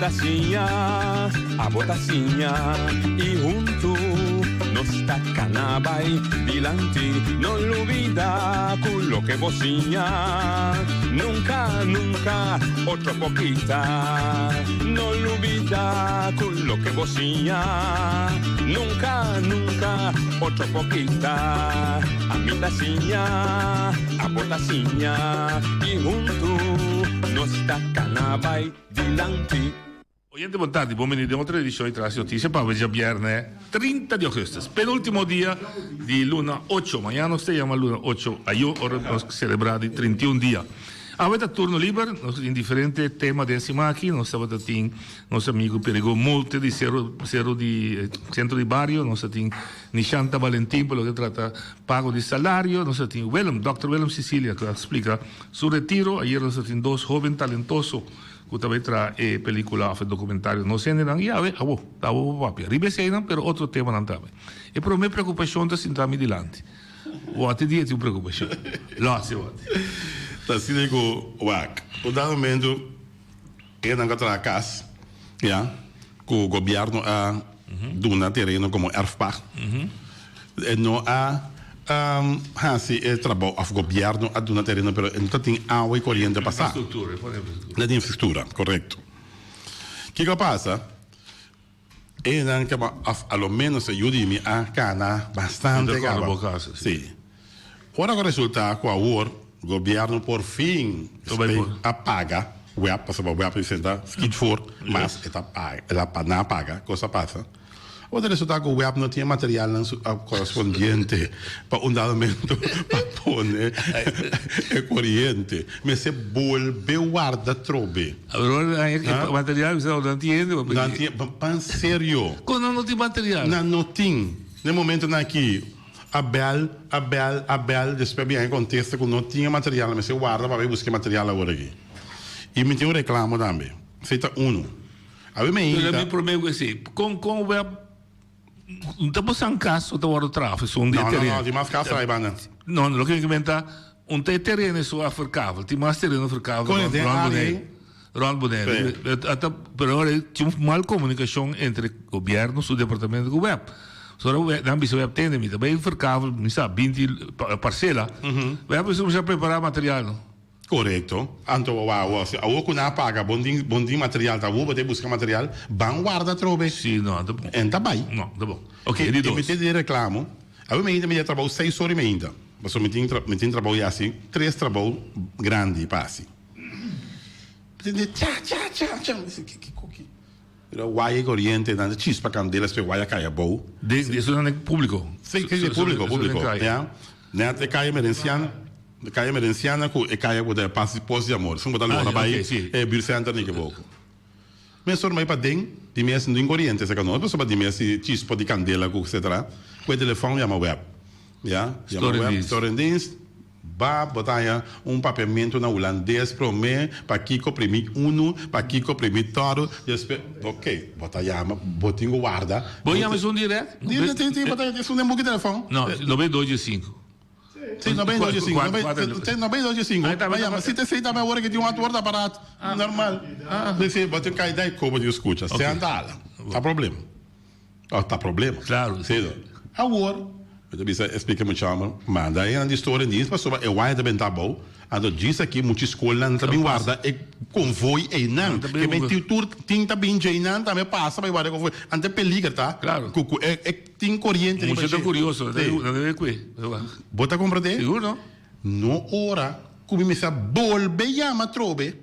ta siña, abo ta siña y hunto nos ta cana bay dilanti. No lubida cu loke bo siña nunca, nunca otro por kita. No lubida cu loke bo siña nunca, nunca otro por kita. Ami ta siña, abo ta siña y hunto nos ta cana bay dilanti. Oyente bon tardi, bon bini den otro edicion di Tras di Noticia pa djabierne 30 di augustus, penultimo dia di luna ocho. Mañana nos ta yama luna ocho ayo ora nos celebra di 31 dia. Awe ta turno liber, nos tin diferente tema den siman aki, nos tabata tin nos amigo Perigo Molte di Cero Cero di Centro di Bario, nos ta tin Nishanta Valentin pa loke trata pago di salario, nos ta tin Willem, Dòkter Willem Cicilia ku a splika su retiro, ayer nos ta tin dos hoben talentoso ku ta bai traha e pelikula òf e dokumentario Nos Hendenan i awe abo ta abo pa papia riba eseinan pero otro temanan tambe. E promé preokupashon ta sinta mi dilanti. Wòte dia tin un preokupashon. Lòs e wòte. Ta asina ku wak un dado momento Hendenan ka traha kas, ya, ku gobièrnu a duna tereno komo erfpacht. E no a hasi e trabou òf gobièrnu a duna tereno pero e no ta tin awa i koriente pasá. No tin infrastruktura, korekto. Kiko a pasa? Hendenan kaba òf a lo ménos e yu di mi a kana bastante kaba. Sí. Ora ku resultá ku awor gobièrnu por fin a paga web, pasobra web a ta skiet voor, mas e ta paga, e ta na paga, kos a pasa. Awor ta resultá ku web no tin e materialnan korespondiente pa un dado momento pa pone e koriente. Mester bolbe warda trobe. Awor material bisa nan tin hende pa pidi. Nan tin, pan serio. Kon nan no tin material? Nan no tin. Na e momentonan aki. A bel, a bel, a bel, despues a biaha e contesta cu no tin e material, mester warda pa bay busca e material awor aki. Y mi tin un reclamo tambe. Esey ta uno. Awe mi Pero ainda. mi prome cu esey, con con web no ta bosan cas cu ta wordo traha of esun di e No, no, tereno? no, tin mas cas traha banda. No, no, loke mi comenta, un ta e tereno esun a verkavel, tin mas tereno verkavel Con rond den rond área Bonaire. ey? Rond Bonaire. Sí. Ata, pero ora tin un mal comunicacion entre gobierno su departamento cu web. Sora web, nan bisa web tende mi ta bay verkavel, mi sa, binti parcela. Web bisa cuminsa prepara material no. Corecto. Anto awor, awor cu nan a paga bon tin, bon tin material, ta awor bo ta busca material, ban warda atrobe. Si, no, ta bon. En ta bay. No, ta bon. Ok, e di dos. E mi tin di reclamo. Awe mi ainda mi ta trabou seis ora y mi ainda. Pasobra mi tin, mi tin trabou ya haci, tres trabou grandi pa haci. Mi tende cha, cha, cha, cha. Mi dici, kico ki? Pero waya y coriente nan ta chispa candela espe waya cay abou. De eso nan den publico. Si, si, publico, publico. Ya. Net e caya Merenciana, e caya Merenciana cu e caya cu ta pas Pos di Amor. Esun bo ta lora bay e buurtcenter ni equivoco. Mesora bay paden, di mes no tin coriente esaki no, pasobra di mes si chispa di candela cu etcetera, cu e telefon yama web. Ya, yama web, storendienst. Ba bo ta haña un papiamentu na hulandes promé, pakiko primi unu, pakiko primi tòru, despues, ok, bo ta yama, bo tin ku warda. Bo yama esun dirèkt? Dirèkt, si, si, bo ta esun den buki telefòn. No, nobe dos dje sinku. Si, nobe dos dje sinku, nobe, si, nobe dos dje sinku, bo yama, si ta esei tambe awor ke tin un antwoordapparaat normal. Si, bo tin kai dai kobo di skucha, sèn ta hala, ta problema. Oh, ta problema. Claro. Sí. Awor, mi ta bisa explica mucha homber, manda e nan di storia dienst pasobra e waya ta benta abou, anto djis aki mucha scolnan ta bin warda e convoy eynan. Ke men tin tur tin ta bin djeynan tambe pasa bai warda e convoy. Anto e peliger ta Claro. cu cu e e tin coriente riba Mucha ta dje. curioso, nan Sí. ta debe cue. Bo ta comprende? Sigur no. No ora cu mi mester a bolbe yama atrobe.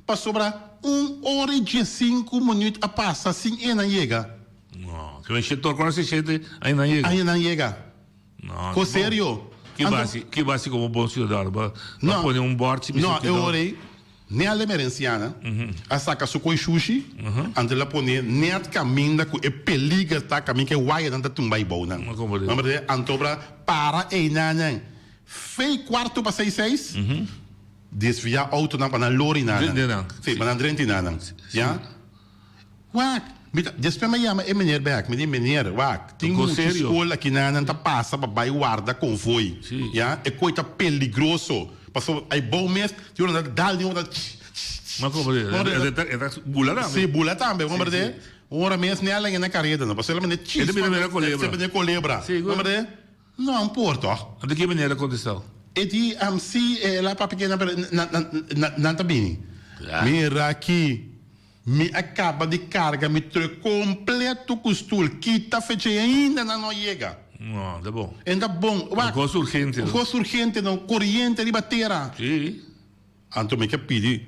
Pasobra un ora i diesinku minuut a pasa sin e nan yega. No, ke men shete ora si shete ai nan yega. Ai nan yega. No, Ko serio. Ki basi, ki basi komo bon siudadano ba ba pone un bòrchi bisa No, e ora ei Nel Emerenciana a saka su koi shushi anto el a pone net kaminda ku e peliger ta kaminda ku e wayanan ta tumba ei bou nan. Anto bra para einan fei kuarto pa seis seis. Desviá outonan pa nan lori na nan. Sí, pa nan drenti na nan. Ya. Wak, mi ta, despues mi a yama e meneer bek. Mi di, Meneer, wak, tin mucha skol aki na nan ta pasa pa bai warda konvoi. Ya, e koi ta peligroso. Pasobra ai bou mes, tin ora nan ta dal di un ora tsh, tsh, tsh. Ma como de? E ta bula tambe. Si, bula tambe, bo morde. Ora mes ne a laña na careda no, pasobra el a mende chispa. E ta bira manera colebra. E ta bira colebra. Si, bo morde. No, un por toch. Anto ki manera a contestao? E di, si, el a papia kena, pero nan ta bini. Mira aki, mi a caba di carga mi truck completo cu stoel, kita fecha y ainda nan no a yega. No, ta bon. E ta bon. Un cos urgente. Un cos urgente, no, coriente riba tera. Si. Anto mi ke pidi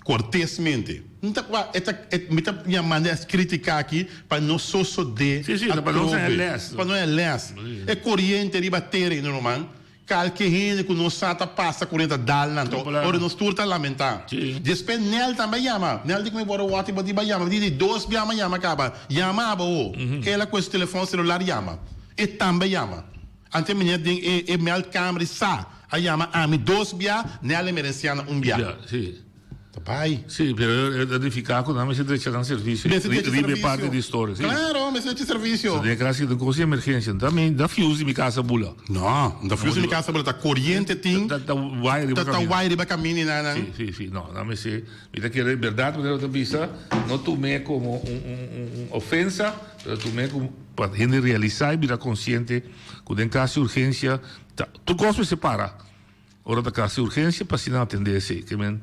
kortesmente, N ta kua e ta e mi ta yamando es kritika aki pa no sosodé Sí, sí, pa nos haña atrobe, lès. pa no haña lès. E koriente riba tera ei, ruman, kalke hende ku no sa ta pasa koriente ta dal nan, anto ora nos tur ta lamentá. Sí. Despues Nel tambe a yama, Nel di ku mi bora wòrdu bo di bai yama, mi di dos bia mi a yama kaba, yama abo ho. El a kohe su telefòn selular yama, e tambe a yama. Anto e meneer den e e meldkamer di sa a yama ami dos bia, Nel Emerenciana un bia. Bia, si. Ta bai. Si, pero e ta nifiká ku nan mester drecha nan servisio. Mester drecha Riba e servisio. parti di storia, si. Klaro, mester drecha servisio. So den e kas aki ta un kos di emergensia. Nta mi ta fuse di mi kas a bula. No, no ta fuse di mi kas a bula, ta koriente tin. Ta ta wai riba kaminda. Ta wai riba kaminda i nan nan. Si, si, si. No, nan mester, mi ta kere bèrdat manera bo ta bisa, no tum'é komo un un un ofensa, pero tum'é komo. Pa hende realisá i bira konsiente ku den kas di urgensia ta tur kos mester para ora ta kas di urgensia pa asina atendé esei. Ke men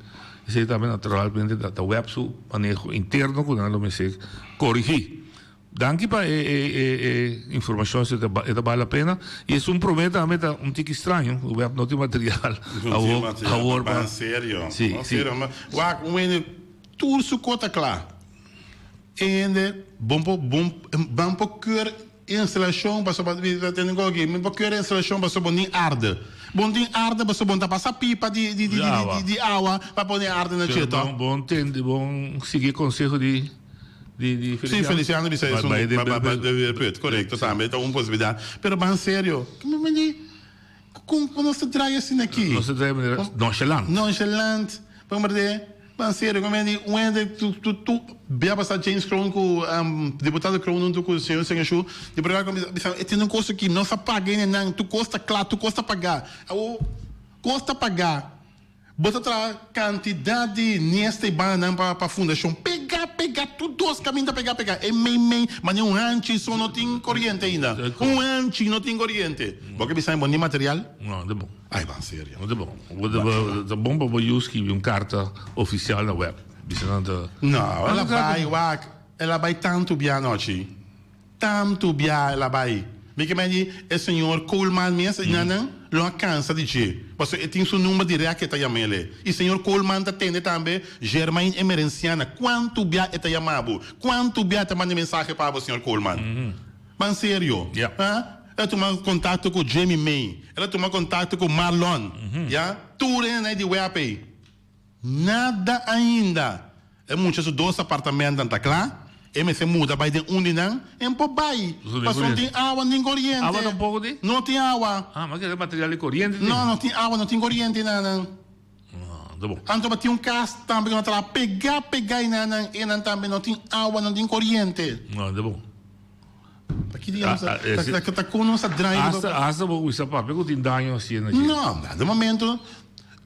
esei tambe naturalmente ta ta web su maneho interno ku nan lo mester korigí. Danki pa e e e e informashon esei ta e ta bal la pena i esun promé tambe ta un tiki straño ku web no tin material awor awor pa Ban serio. Si Ban si. serio. Wak un hende tur su kos ta kla. E hende bon por bon ban por keur instalashon pasobra mi ta tende ku aki mi por keur instalashon pasobra bo tin arde bo no tin arde pasobra bo no ta pasa pipa di di di di awa pa pone arde na Pero dje bon bon tende bon sigui e konseho di di di Si Feliciano Feliciano bisa Bai esun bai den bai bai den beerput korekto tambe ta un posibilidat pero ban serio Kon ku nos ta draai asina aki? Nos ta draai manera nonchalant. Nonchalant. Pa morde, ban serio, ku mende un hende tu tu tu bia pasa James Kroon ku diputado Kroon huntu ku señor Sengeshu, diputado Kroon bisa bisa e tin un kos aki, nos a paga hende nan, tur kos ta kla, tur kos ta pagá. Awor kos ta pagá. Bo ta traha kantidat di niesta i bananan pa pa fundashon. Pegá, pegá, tur dos kaminda pegá, pegá. E mei mei, mane un hanchi so no tin koriente ainda. Un hanchi no tin koriente. Bo ke bisa mi bo ni material? No, ta bon. Ai, ban serio. No ta bon. Bo ta bo ta bon pa bo yu skibi un karta ofisial na web. Bisa nan ta. No, el a bai wak, el a bai tantu bia anochi. Tantu bia el a bai. Mi ke medi e señor Koolman mes i nan lo a kansa di dje, pasobra e tin su number dirèkt ku e ta yam'el. I señor Koolman ta tende tambe Germain Emerenciana kuantu bia e ta yama bo, kuantu bia e ta manda mensahe pa bo, señor Koolman. Ban serio. Ha? El a tuma kontakto ku Jamie May, el a tuma kontakto ku Marlon, ya, tur hende di web ei. Nada ainda. E mucha su dos apartamentan ta kla, e mester muda bai den un di nan, e no por bai, pasobra no tin awa nin koriente. Awa tampoco tin? No tin awa. Ah, ma kere material di koriente tin? No, no tin awa, no tin koriente na nan. Ah, ta bon. Anto ba tin un kas tambe ku nan traha pegá pegá ei na nan, e nan tambe no tin awa, no tin koriente. Ah, ta bon. Ta ki dia nos ta, ta, ta kon nos ta draai riba. Hasta, hasta bo bisa papia ku tin daño hasié na dje. No, na de momento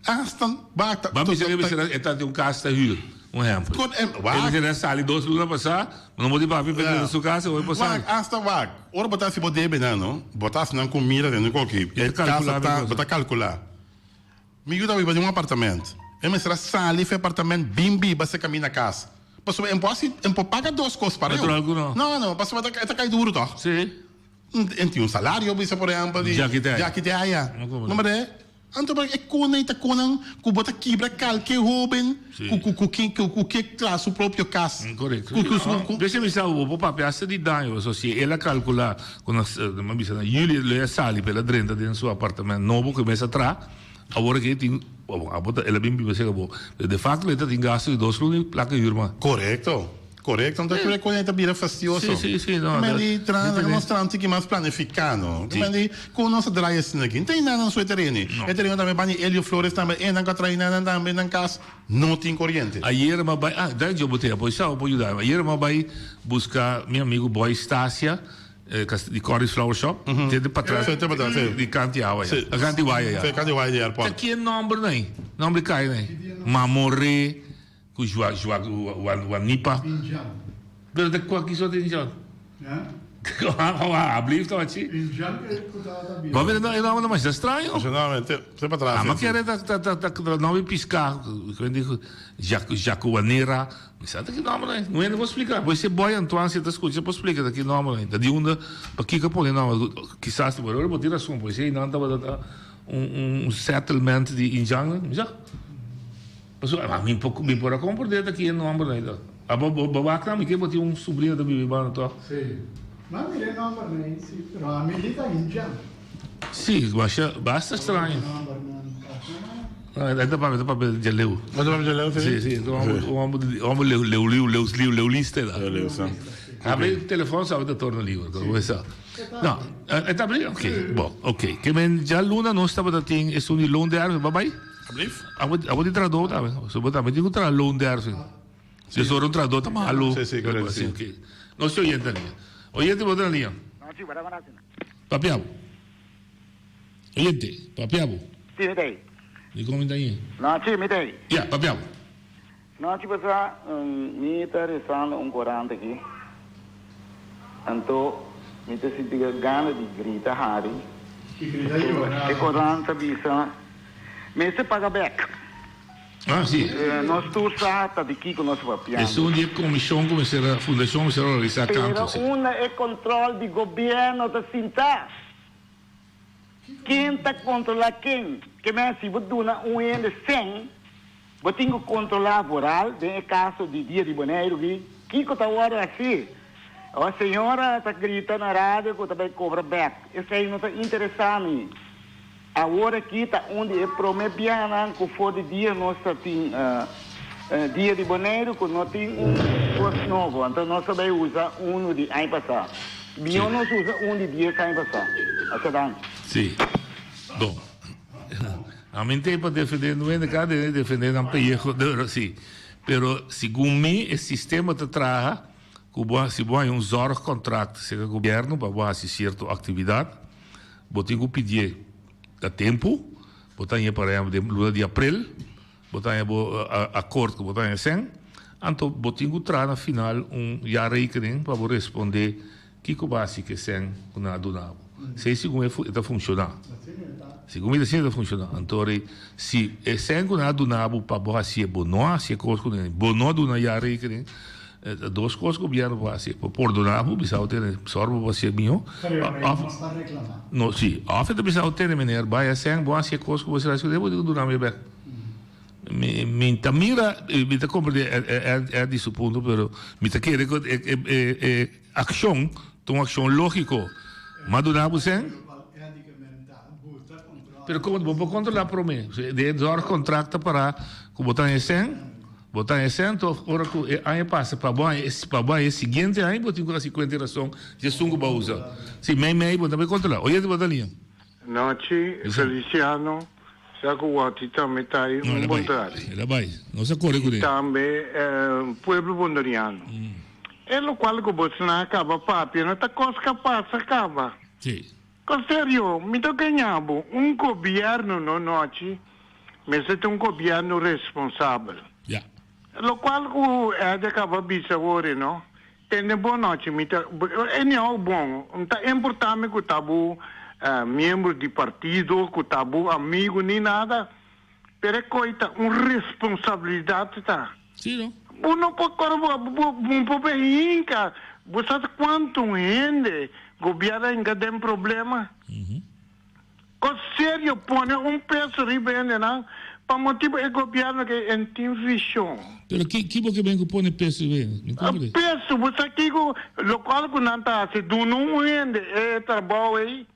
hasta ba ta. Ba bisa ke bisa e ta tin un kas ta hür, un ehèmpel. Kon e wak. E bisa e sali dos luna pasá, no bo di papia p'e na su kas e hopi por sali. Wak, hasta wak. Ora bo ta hasi bo debe nan no, bo ta hasi nan kumida den koki. E kasa ta, bo ta kalkulá. Mi yu ta biba den un apartament. E mester a sali for e apartament bin biba se kaminda kas. Pasobra e por hasi, e por paga dos kos pareu. Natural ku no. No, no, pasobra e ta kai duru tòg. Sí. E tin un salario bisa por ehèmpel di. Djaki te aya. Djaki te aya. No komo. No mare? Anto pa e konan ei ta konan ku bo ta kibra kalke hóben ku ku ku ke ku ke traha su propio kas. Korekto. Ku ku su ku. Bes e bisa bo por papia hasta di daño pasobra si el a kalkulá ku na mi a bisa na yüli lo e a sali pa el a drenta den su apartamento nobo ku e mes a traha. Awor aki tin, bon, abo ta, el a bin biba cerca bo, pero de facto e ta tin gasto di dos luna y placa huur mas. Corecto, corecto. Anto tur e cosa ta bira fastioso. Si, si, si, no. Men di tra, laga nos tra un tiki mas planifica, no. Si. Men di, con nos ta draai asina aki? No ta hina nan su e tereno. No. E tereno tambe bani Elio Flores tambe, e nan cu a traha hina nan tambe nan cas no tin coriente. Ayer mi a bay, ah, dai djo bo te, apo sa bo por yuda mi. Ayer mi a bay busca mi amigo Boy Stasia. Di Corry's Flower Shop, te de patras Sí, te patras, sí. di Kanti Awa ya. Sí. Kanti Waya ya. Sí, Kanti Waya di airport. Ta kien nomber nan ei? Nomber di kaya nan ei? Mamoré. Ku jua jua wanipa. Injan. Pero ta kua kiso ta injan? Ya. Alsjeblieft tabachi. Injan ku tabata biba. Bo mira e nomber ta masha straño. Masha nomber te te pa tras. Ama kere ta ta ta ta nomber pisca Jacuanera. Mi sa ta ki nomber ei. No hende por splica. Bo ese boy Antoine si e ta scucha por splica ta ki nomber ei. Ta di unda pakiko a pone nomber. Kisas bo tin rason pues einan tabata ta un settlement di injan. Mi sa. Pasobra mi por mi por a comprende ta ki e nomber nan ta. Abo bo bo wak nan mi ke bo tin un sobrino ta biba banda toch? Sí. Ma mira e nomber nan ei sí, pero ami di ta Indian. Sí, masha basta straño. Nomber nan ta. No, e ta papia ta papia djaleu. E ta papia djaleu sí? Sí, sí, e ta un homber un homber leu leu leu leu leulista e ta. Leu sa. Habri telefon sa ta torna liber, como sa. No, e ta habri? Ok, bon, ok. Ke men djaluna nos tabata tin esun di loonderving, babay? Ablief? Abo abo tin trahador tambe. So bo tambe tin ku traha loonderving. Si ora un trahador ta malu. Si, si, korekto, si. Ok. Nos tin oyente na liña. Oyente bo ta na liña. No, si, wara wara asina. Papia bo. Oyente, papia bo. Si, mi ta ei. Dikon mi ta ei? No, si, mi ta ei. Ya, papia bo. No, si pasobra mi ta rezando un korant aki, anto mi ta sinti gana di grita hari. I grita yora. E korant ta bisa, Mester paga bek. Ah, si. Nos tur sa ta di kiko nos ta papiando. Esun di e komishon ku mester a, fundashon mester a organisá kantu, si. Pero unda e kontrol di gobierno ta sinta? Ken ta kontrolá ken? Ke men si bo duna un hende sen, bo tin ku kontrolá vooral den e kaso di Dia di Boneiru ki kiko ta wòrdu hasí. Awor señora ta grita na radio ku ta bai kobra bèk. Esei no ta interesá mi. Awor aki ta un di e promé bianan ku for di dia nos ta tin Dia di Boneiru ku no tin un kos nobo. Anto nos ta bai usa unu di aña pasá. Mihó nos usa un di dies aña pasá. Asha danki. Sí. Bon. Ami n'tei pa defendé no hende ka debe defendé nan pellejo de oro sí. Pero segun mi e sistema ta traha ku bo si bo haña un zorgcontract serka gobierno pa bo hasi sierto aktividat bo tin ku pidié na tempu. Bo ta haña por ehempel den luna di aprel. Bo ta haña bo akord ku bo ta haña sèn, anto bo tin ku traha na final un jaarrekening pa bo respondé kiko bo a hasi ku e sèn ku nan a duna bo. Esei segun e ta funshoná. Segun mi ta asina e ta funshoná. Anto ora si e sèn ku nan a duna bo pa bo hasié, bo no a hasi e kos ku nan, bo no a duna jaarrekening, ta dos kos gobièrnu por hasi, por pordona bo, bisa bo tene sòru pa bo hasié mihó, òf no si, òf e ta bisa bo tene meneer bai a sèn bo hasi e kos ku bo a hasi, bo tin ku duna mi e bèk. Mi mi ta mira, mi ta komprende Eddy su punto, pero mi ta kere ku e e e akshon ta un akshon lógiko. M'a duna bo sèn? Pero komo bo por kontrolá promé? Den zorgcontract ta pará ku bo ta haña sèn, bo ta haña sèn to ora ku e aña pasa pa bo haña pa bo haña e siguiente aña bo tin ku hasi kuenta i rason di esun ku bo a usa. Si mei mei bo ta bai kontrolá. Oyente bo ta liña. Nochi, Feliciano, sa ku wòti tambe ta ei un bon trati. El a bai. Nos a kore kuné. I tambe pueblo bonderiano. E lokual ku bo sna a kaba papia no ta kos ka pasa kaba. Sí. Kos serio, mi ta gaña bo, un gobièrnu no nochi mester ta un gobièrnu responsabel. Ya. Lokual ku Ed a kaba bisa awor no. Tende bon nochi mi ta anyhow bon n ta importa mi ku ta bo miembro di partido ku ta bo amigo ni nada pero e koi ta un responsabilidad ta Sí no. Bo no por kore bo bo bo por be hinka bo sa kuantu hende gobierno a hinka den problema. Kos serio pone un peso riba hendenan pa motibu e gobierno ke en tin vision. Pero ki ki bo ke ben ku pone peso riba hende? Mi comprende. Peso, bo sa kiko lokual ku nan ta hasi duna un hende e trabou ei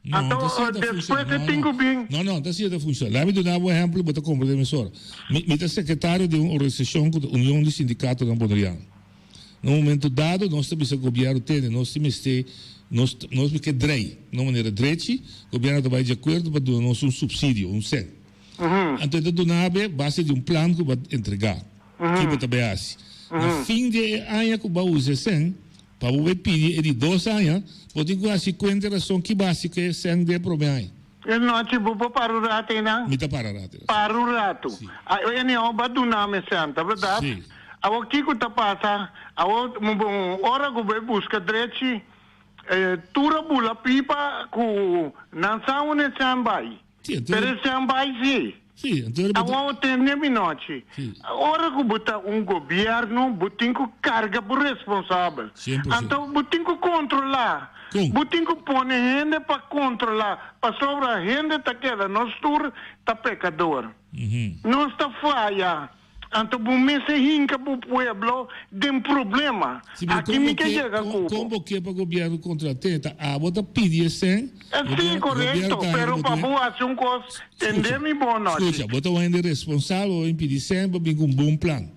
No, anto ta asina ta despues funciona. e No, tin no. ku bin. No, no, ta asina ta funciona. Laat mi duna bo ehempel, bo ta comprende mesora. Mi mi ta secretario di un organisacion ku ta Union di Sindicatonan Boneriano. Na un momento dado nos ta bisa gobierno tene nos tin mester nos nos ke drei na un manera drechi, gobierno ta bai di akuerdo pa duna nos un subsidio, un sèn. Anto e ta duna bo base di un plan ku bo a entrega, ki bo ta bai hasi. Na fin di e aña ku bo a usa e sèn, pa bo bai pidi e di dos aña, bo tin ku hasi kuenta e rason ki bo a hasi ku e sèn di e prome aña. E nochi bo por para un rato einan? Mi ta para rato einan. Para un rato. Si. Anyhow, bo a duna mi sèn, ta bèrdat? Si. Awor kiko ta pasa? Awor ora ku bo e buska drechi, tur a bula pipa ku nan sa unda e sèn bai. Si, anto. Pero e sèn bai si. Si, anto ora bo ta. Awor tende mi nochi. Si. Ora ku bo ta un gobièrnu, bo tin ku karga bo responsabel. 100%. Anto bo tin ku kontrolá. Kon? Bo tin ku pone hende pa kontrolá, pasobra hende ta keda, nos tur ta pekador. Nos ta faya. Anto bo mester hinka bo pueblo den problema. Si, pero Aki kon mi bo ke ke, yega kon, ku kon bo. bo ke pa gobièrnu kontrolá? Te, ta abo ta pidi e sèn, Sí, gobièrnu, gobièrnu korekto, ta haña pero bo pa tin. bo hasi un kos, tende Skucha, mi bon nochi. skucha, bo ta un hende responsabel, bo bin pidi sèn pa bin ku un bon plan.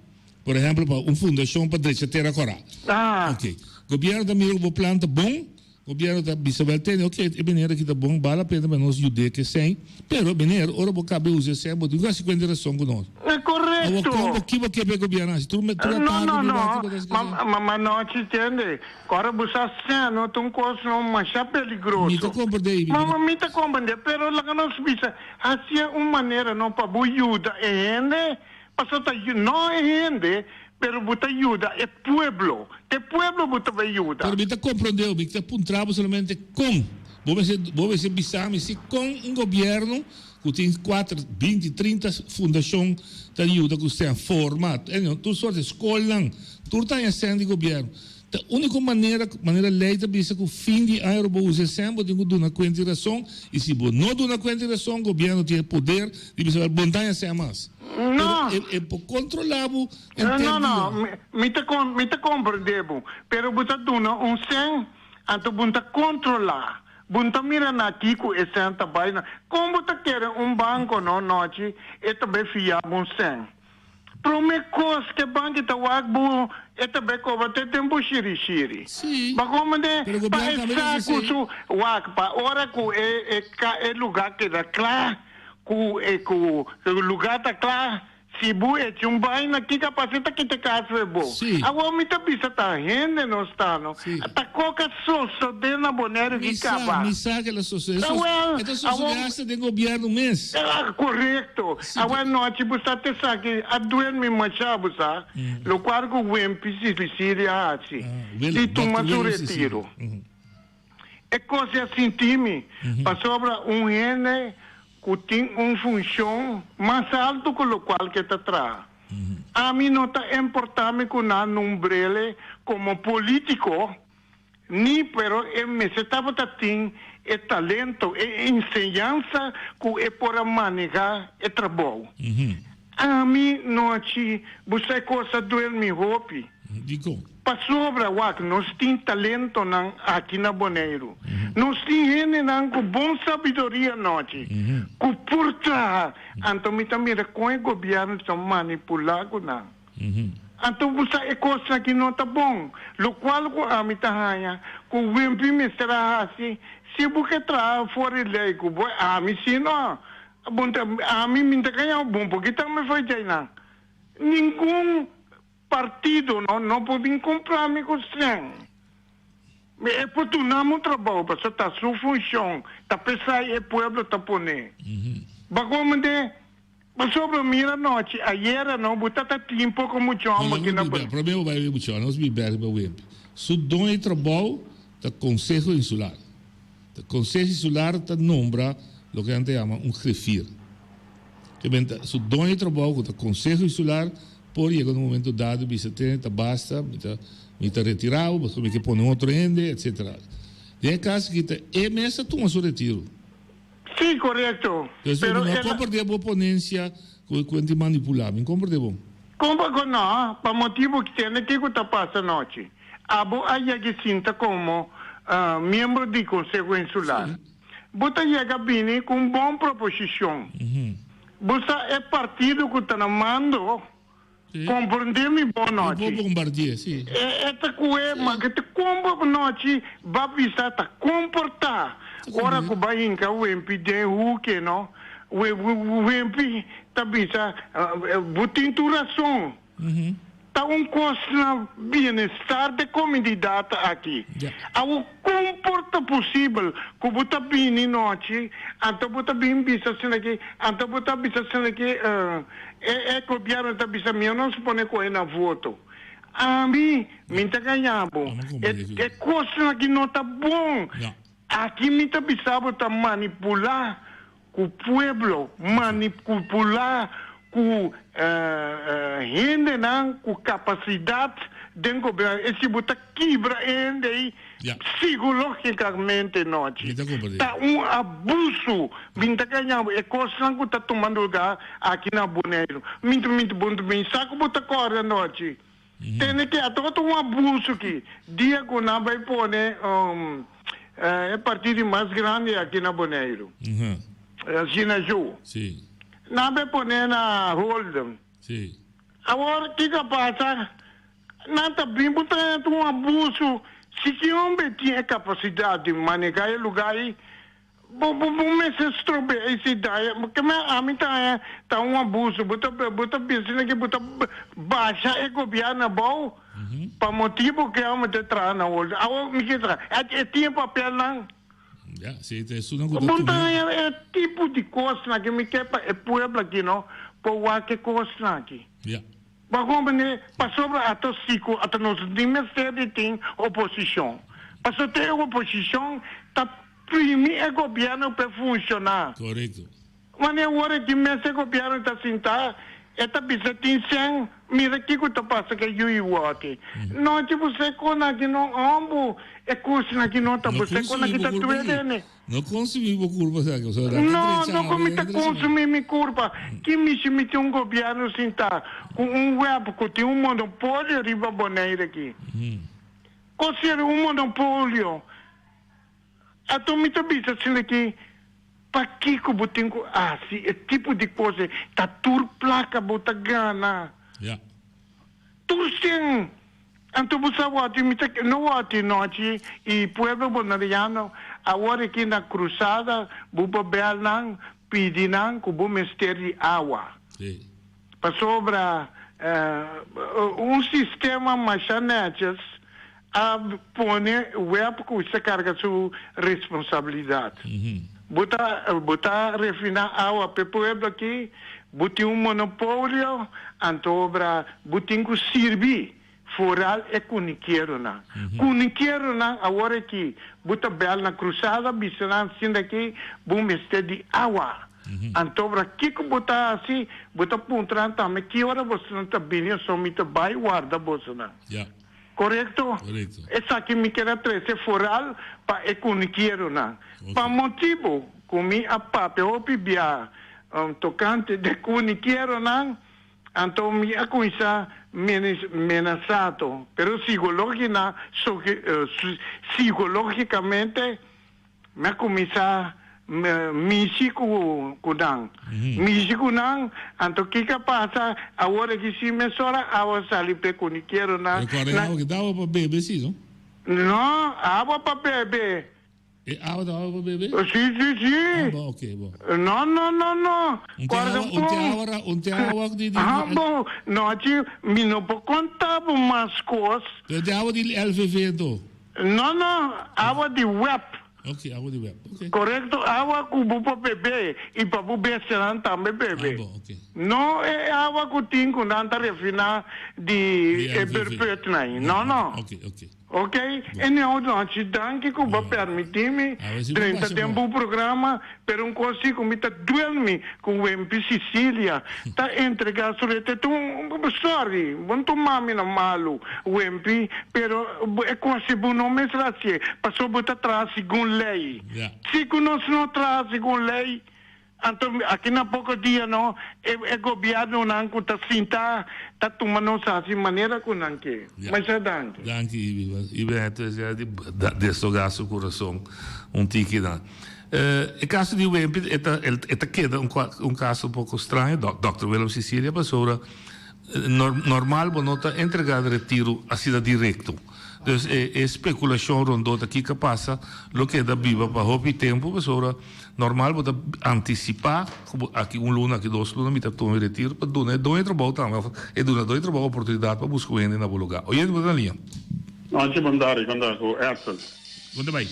Por ehèmpel, pa un fundashon pa drecha tera kòrá. Ah. Oké. Gobièrnu ta mira ku bo plan ta bon, gobièrnu ta bisa wèl tene, oké, e meneer aki ta bon, bal la pena pa nos yud'é ku esei. Pero, meneer, ora bo kaba usa esei, bo tin ku hasi kuenta rason ku nos. E Awor, korekto. kon bo ki bo ke pa e gobièrnu hasi? Tur tur No, atardi no, mi no. wak bo ta hasi Ma, esei? ma, ma nochi, tende. Ora bo sa seno ta un kos no masha Mi ta peligroso. komprendé, mi Ma, no. ma mi ta komprendé, pero laga nos bisa, hasié un manera no pa bo yuda e hende. Pasobra ta no e hende, pero bo ta yuda e pueblo. Ta e pueblo bo ta bai yuda. Pero mi ta comprende bo, mi ta puntra bo solamente con. Bo mester, bo mester bisa mi si con un gobierno cu tin cuater, binti, trinta fundacion ta yuda cu stem, forma, tur soort scolnan, tur ta haña stem di gobierno. Ta unico manera, manera ley ta bisa cu fin di aña ora bo usa e stem bo tin cu duna cuenta y razon y si bo no duna cuenta y razon gobierno tin e poder di bisa bo no ta haña stem mas. No. Pero e, e por controla bo No, henter no, dia. mi, mi ta con, mi ta comprende bo, pero bo ta duna un stem anto bo no ta controla, bo no ta mira na kico e stem ta bay na. Con bo ta kere un banco no nochi e ta bay fia bo un stem? Prome kos ke banki ta wak bo e ta bay koba te den bo shiri shiri. Sí. Ba como de Pero pa gobierno e tambe sa ta ku haci su wak pa ora ku e e ka e luga keda kla ku e ku luga ta kla si bo echa un baina kiko a pasa e ta kita kas fe bo. Sí. Awor mi ta bisa ta hende nos ta no Sí. ta koka sosode na Bonaire Mi ki sa, kaba. mi sa ke la sosode. Ah, wel, E ta sosode awor hasta den gobierno mes. Ah, korekto. Sí, Awe anochi bo sa te sa ki a duel mi masha bo sa, lokual ku Wempi Sicilia a hasi, Ah, Willem, di tuma Dòkter su Willem Sicilia. retiro. E kos a sinti mi, pasobra un hende ku tin un funshon mas altu ku lokual ke ta traha. Ami no ta importa mi ku nan nombr'ele komo politiko, Ni, pero e mester tabata tin e talento, e enseñansa ku e por a manehá e trabou. Ami no a chi busta e kos a duel mi hopi. Dikon? Pasobra, wak, nos tin talentonan aki na Boneiru. Nos tin hendenan ku bon sabiduria nochi, ku por traha. Anto mi ta mira kon e gobièrnu ta manipulá ku nan. Anto bo sa e kosnan ki no ta bon, lokual ku ami ta haña ku Wimpy mester a hasi si bo ke traha for di lei ku bo ami si no bon ta ami mi ta kaña bon por kita mi for djainan ningun partido no no por bin kumpra mi ku sèn mi e por duna mi un trabou pasobra ta su funshon ta pesai e pueblo ta pone bakomende. Pasobra mira nochi ayera no bo ta ta tin poco mucho homber No, ki na no, no, prome bo bai mucho, nos bi bek riba Wimpi. Su doño di trabou ta Conseho Insular. Ta Conseho Insular ta nombra loke nan ta yama un griffier. Ke men ta su doño di trabou ku ta Conseho Insular por yega na un momento dado bisa tene ta basta, mi ta mi ta retira bo pasobra mi ke pone otro hende etcetera. Den e caso aki ta e mes ta tuma su retiro. Sí, korekto. Entonces, Pero mi no el a. komprende bo ponencia ku ku enti manipulá. Mi komprende bo. Kon pa ku no? Pa motibu ki tende kiko ta pasa anochi. Abo a yega sinta komo miembro di Konseho Insular. Sí. Bo ta yega bini ku un bon proposishon. Bo sa e partido ku ta na mando Comprende mi bon nochi. E por bombardier, si. E e ta cue, ma ke ta combo bo nochi ba bisa ta comporta. Ora cu ba hinca wempi den hoeke no, wempi ta bisa bo tin tur rason. Ta un kos na bienestar de komunidat aki. Awor kon por ta posibel ku bo ta bini nochi anto bo ta bin bisa asina aki, anto bo ta bisa asina aki e e gobièrnu ta bisa mi no supone ku e na voto. Ami mi ta gaña bo. E e kosnan aki no ta bon. Aki mi ta bisa bo ta manipulá ku pueblo, manipulá ku hendenan ku kapasidat den gobièrnu. E si bo ta kibra e hende ei psikológikamente nochi. Ta un abusu. Mi ta gaña bo e kosnan ku ta tuma lugá aki na Boneiru. Mi ta mi sa ku bo ta kòrda nochi. Tene ke a tabata un abuso ki dia ku nan bai pone e partido mas grandi aki na Boneiru, Sinaju. Nan bai pone na Holden. Awor kiko a pasa? Nan ta bin bo ta un abuso. Si ki homber tin e kapasidat di maneha e luga ei, Bo bo bo mester strobe ese daya ke me ami ta haña ta un abuso bo ta bo ta bisa nan ke bo ta basha e gobierno abou pa motibo ke amo ta traha na holden awor mi ke sa e tin e papelnan Ya, si ta esun ku ta bo ta haña e tipo di kosnan ke mi ke pa e pueblo aki no por wak e kosnan aki. Ya. Bo a comprende? Pasobra ato si cu ato nos tin mester di tin oposicion. Pasobra te e oposicion ta primi e gobierno p'e funciona. Corecto. Wanneer awor e tin mes e gobierno ta sinta, e ta bisa tin cen, mira kico ta pasa cu e yui waki. Nochi bo se con aki no hombo, e cosnan aki no ta bo se con aki ta duele. No consumí bo curpa sa que so No, no cu mi ta consumí mi curpa. Ki mishi mi tin un gobierno sinta cu un web cu tin un monopolio riba Bonaire aki. Con ser un monopolio? Ato mi ta bisa asina aki, pakico bo tin cu haci e tipo di cos ei? Ta tur placa bo ta gana. Tur cien. Anto bo sa wòrdu mi ta no wòrdu nochi i pueblo boneriano awor aki na krusada bo por bèl nan pidi nan ku bo mester di awa. Pasobra un sistema masha nètjes a pone web ku sa karga su responsabilidat. Bo ta bo ta refiná awa p'e pueblo aki, bo tin un monopolio, anto obra bo tin ku sirbi foral e kunikeronan. Kunikeronan awor aki bo ta bèl na krusada bisa nan sinda aki bo mester di awa. Anto obra kiko bo ta hasi? Bo ta puntra nan tambe ki ora bosonan ta bini osó mi ta bai warda bosonan. Korekto? Esaki mi kier a trese foral pa e kunikieronan. Pa motibu ku mi a papia hopi bia tokante de kunikieronan, anto mi a kuminsá menasado, pero sikológikamente Mi a kuminsá mishi ku ku nan. Mishi ku nan, anto kiko a pasa? Awor aki si mesora awa sali p'e kunikeronan. Pero kòrda e awa ki ta awa pa bebe si, no? No, awa pa bebe. E awa ta awa pa bebe? Si, si, si. Ah, bon, oké, bon. No, no, no, no. Un te awa, un te awa, un te awa di, di. Ah, bon. No, achi, mi no por konta bo mas kos. Pero te awa di LVV anto? No no, awa di web. Ok, awa di web, ok. Korekto, awa ku bo por bebe i pa bo bestianan tambe bebe. Ah bon, ok. No e awa ku tin ku nan ta refiná di e berputnan, no no. Ok, ok. Ok, anyhow Donchi, danki ku bo a permití mi drenta den bo programa, pero un kos si ku mi ta duel mi ku Wempi Sicilia ta entregá su rete ta un sorry, bo no tuma mi na malu Wempi, pero e kos si bo no mester hasié pasobra bo ta traha segun lei. Si ku nos no traha segun lei, anto aki na poko dia no e e gobièrnunan ku ta sinta ta tuma nos hasi manera ku nan ke. Masha danki. Danki Ibi. Ibi a henter di deshogá su kurason un tiki nan. E kaso di Wempi e ta e ta keda un un kaso un poko straño, dòkter Willem Cicilia, pasobra normal bo no ta entregá retiro asina direkto. Dus e e spekulashon rondó ta kiko a pasa lo keda biba pa hopi tempu pasobra normal bo ta antisipá ku bo aki un luna aki dos luna mi ta tuma mi retiro pa duna e doño di trabou tambe òf e dunadó di trabou oportunidat pa buska un hende na bo lugá. Oyente bo ta na liña. Nochi bon tardi kon ta ku Edsel. Kon ta bai?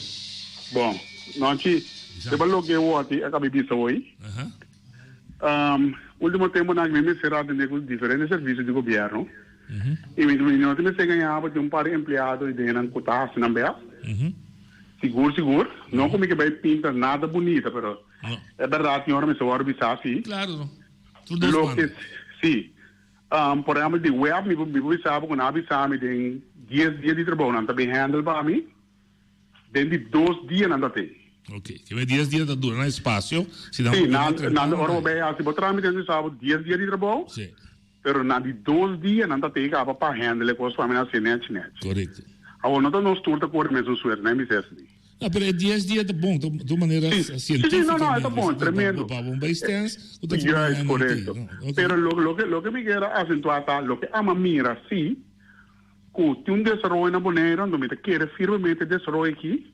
Bon nochi riba loke wòti a kabi bisa hoy. Ultimo temponan mi mester atende ku diferente servisio di gobièrnu i mi no ta mester gaña bo tin un par di empleado i den ku ta hasi nan bèst. Sigur sigur no ku mi ke bai pinta nada bunita pero e bèrdat tin ora mester wòrdu bisa si. Loke si por ehèmpel di wèp mi por bisa bo ku nan a bisa mi den dies dia di trabou nan ta bin handle pa mi. Den di dos dia nan ta te. Ok, ke me dies dia ta dura nan espacio, si nan. Si, nan nan ora bo bay haci bo tramite nan sa bo dies dia di trabou. Si. Pero na di dos dia nan ta te caba pa handle e cos pa mi nan haci nech nech. Correcto. Awor no ta nos tur ta core mesun suerte, nan bisa esaki. No, pero e dies dia ta bon, ta un manera cientifica. Si, si, no, no, e ta bon, tremendo. Pa bo bay stens, cu ta Juist, correcto. Pero loke loke mi kier a acentua ta loke ama mira si. Ku tin un desaroyo na Boneiru, anto mi ta kere firmemente e desaroyo aki,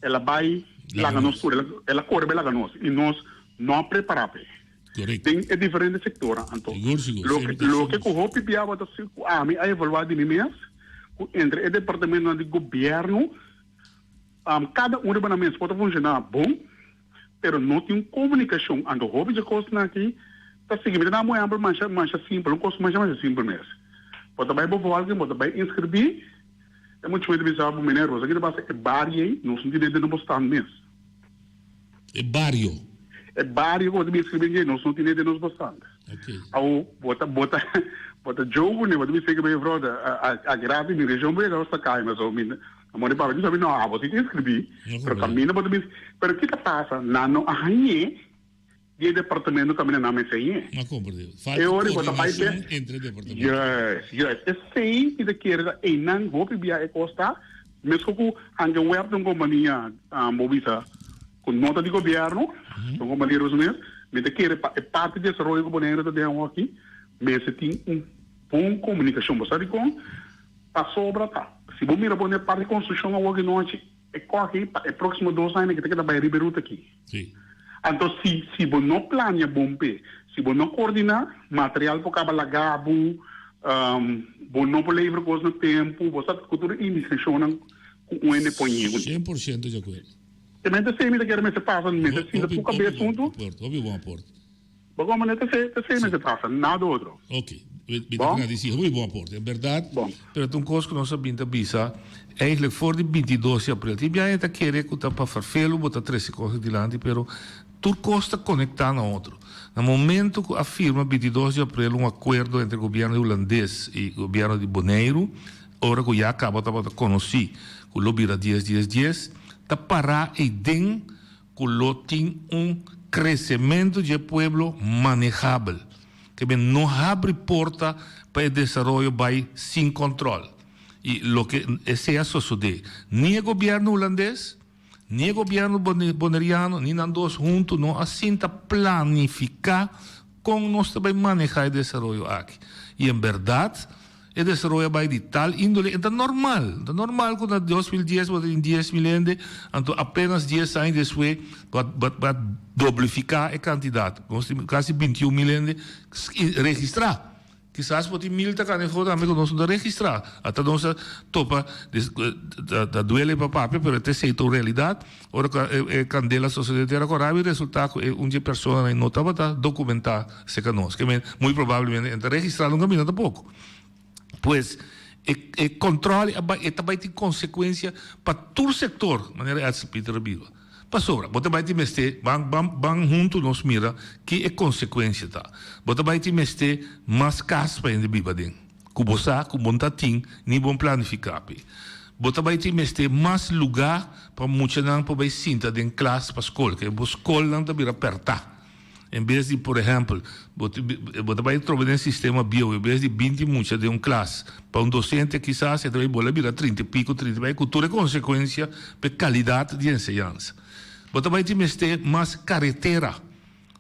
el a bai laga nos tur, el a kore bai laga nos i nos no a prepará p'e. Den e diferente sektornan. Anto loke loke ku hopi bia bo ta si ku ami a evaluá di mi mes, ku entre e departamentonan di gobièrnu, kada un riba nan mes por ta funshoná bon, pero no tin un komunikashon. Anto hopi dje kosnan aki ta sigui. Mi ta daba un ehèmpel masha masha simpel, un kos masha masha simpel mes. Bo ta bai bevolking, bo ta bai inskribí, e muchanan ta bisa bo, Meneer, nos aki ta basa e bario ei, nos no tin den bo stand mes. E bario? E bario ku bo ta bin inskribí ei, nos no tin den nos bo stand. Awo, bo ta bo ta bo ta joke kuné, bo ta bisa ku mevrouw, aki rato mi region bo yega nos ta kai, so mi Amor di papia, sabi no, abo si ta inscribí, pero caminda bo ta bisa, pero ki ta pasa? Nan no a hañ'é di e departamento caminda nan mester hañ'é. Ma comprende. Falta E ora bo ta bai coordinacion entre departamento. Juist, juist. Esei mi ta kere ta einan hopi bia e cos ta, mesco cu anke web ta un compania, bo bisa, cu no ta di gobierno, ta un compania riba su mes, mi ta kere pa e parti desaroyo cu Bonaire ta den awoki, mester tin un bon comunicacion. Bo sa dicon? Pasobra ta, si bo mira bo n'e parti konstrukshon awor di nochi, e kòrki pa e próksimo dos aña ke ta keda bai riba e ruta aki. Anto si si bo no plania bon p'e, si bo no koordiná, material por kaba laga bo, bo no por levra kos na tempu, bo sa ku tur e indiskreshonnan ku un hende por ñe. 100% di akuerdo. Te mente esei mi ta kere mester pasa, mester sinta tur kabes huntu. Hopi bon aporte, hopi bon aporte. Bo como no ta esey, ta esey mester pasa, nada otro. Ok, mi ta gradeci, hopi bon aporte, en berdad. Bon. Pero ta un cos cu nos a bin ta bisa, eigenlijk for di 22 di april, tin biaha ta kere cu ta pa ferfelu bo ta trece cosnan dilanti, pero tur cos ta conecta na otro. Na momento cu a firma 22 di april un acuerdo entre gobierno di Hulandes y gobierno di Boneiru, ora cu ya caba tabata conoci cu lo bira dies dies dies, ta para eyden ku lo tin un kresementu dje pueblo manehabel, ke men no habri porta pa e desaroyo bai sin kòntròl. I loke esei a sosodé, ni e gobièrnu hulandes, ni e gobièrnu boneriano, ni nan dos huntu no a sinta planifiká kon nos ta bai manehá e desaroyo aki. I en bèrdat, E desaroyo a bai di tal índole, e ta normal, ta normal ku na 2010 bo ta tin 10.000 hende, anto apenas dies aña despues bo a bo a doblifiká e kantidat. Nos tin kasi 21.000 hende registrá. Kisas bo tin mil ta kane afó tambe ku nos no ta registrá. Ata nos a topa, ta duele pa papia, pero ta esei ta un realidat. Ora ku e kandela sosodé den Tera Kòrá, a resultá ku e un dje personanan no tabata dokumentá serka nos. Ke men, muy probablemente e no ta registrá nunka mina tampoko. Pues, e e kòntròl a bai, e ta bai tin konsekuensia pa tur sektor, manera Edsel Pieter a biba. Pasobra, bo ta bai tin mester, ban ban ban huntu nos mira ki e konsekuensia ta. Bo ta bai tin mester mas kas pa hende biba aden. Ku bo sa ku bo no ta tin ni bon planifiká p'e. Bo ta bai tin mester mas lugá pa muchanan por bai sinta den klas pa skol, ke bo skolnan ta bira pèrtá. En bes di, por ehèmpel, bo bo ta bai troba den sistema bieu, en bes di binti mucha den un klas pa un dosente kisas e ta bai bola bira trinta i piko, trinta i bai, ku tur e konsekuensia pa e kalidat di enseñansa. Bo ta bai tin mester mas karetera.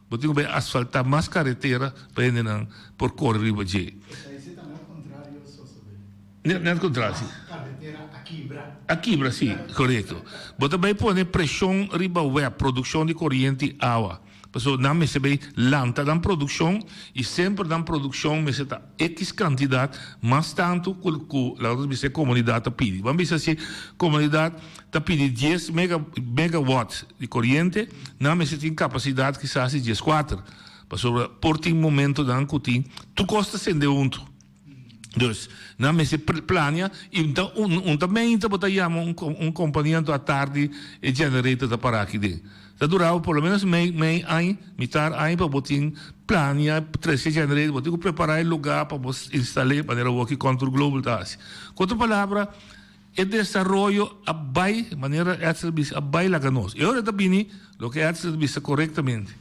Bo tin ku bai asfaltá mas karetera pa hendenan por kore riba dje. Esei si ta net kontrario sosodé. Net kontrario si. A kibra, si, korekto. Bo ta bai pone preshon riba web, produkshon di koriente i awa. Pasobra nan mester bai lanta nan produkshon i semper nan produkshon mester ta ekis kantidat mas tantu ku ku laga nos bisa e komunidat ta pidi. Ban bisa si komunidat ta pidi dies mega megawatt di koriente, nan mester tin kapasidat kisas di dieskuater. Pasobra por tin momentonan ku tin tur kos ta sende huntu. Dus, nan mester plania y un ta un ta meinta bo ta yama un un compania anto atardi e generator ta para aki den. Ta dura bo por lo menos mei mei añ, mitar añ pa bo tin plania trece generator, bo tin cu prepara e lugar pa bo instale manera awor ki Contour Global ta haci. Cu otro palabra e desaroyo a bay manera Edsel a bisa a bay laga nos. E ora ta bini loke Edsel a bisa corectamente.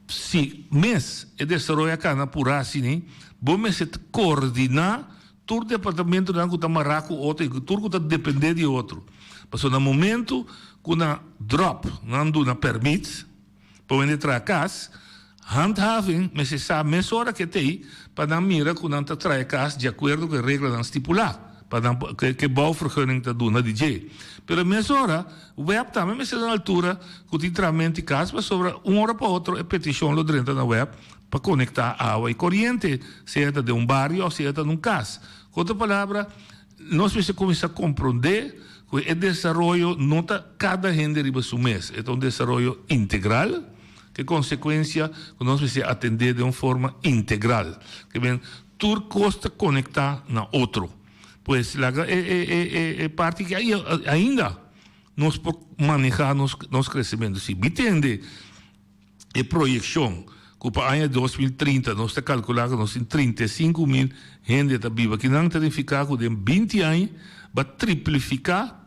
Si mes e desaroyo a kana purá asina, bo mester ta koordiná tur departamentonan ku ta mará ku otro i tur ku ta dependé di otro. Pasobra na momentu ku nan dròp, nan duna pèrmit pa wende traha kas, handhaving mester sa mesora ke t'ei pa nan mira ku nan ta traha e kas di akuerdo ku e reglanan stipulá pa nan ke bouwvergunning ta duna di dje. Pero mesora Web tambe mester na altura ku tin tramenti kas pasobra un ora pa otro e petishon lo drenta na web pa konektá awa i koriente, sea ta den un bario òf sea ta na un kas. Ku otro palabra, nos mester kuminsá komprondé ku e desaroyo no ta kada hende riba su mes, e ta un desaroyo integral, ku e konsekuensia ku nos mester atendé den un forma integral. Ke men tur kos ta konektá na otro. Pues laga e e e e e parti ki ainda nos por maneha nos nos crecemento. Si mi tende e proyeccion cu pa aña 2030 nos ta calcula cu nos tin 35.000 hende ta biba akinan ta nifica cu den binti aña ba triplifica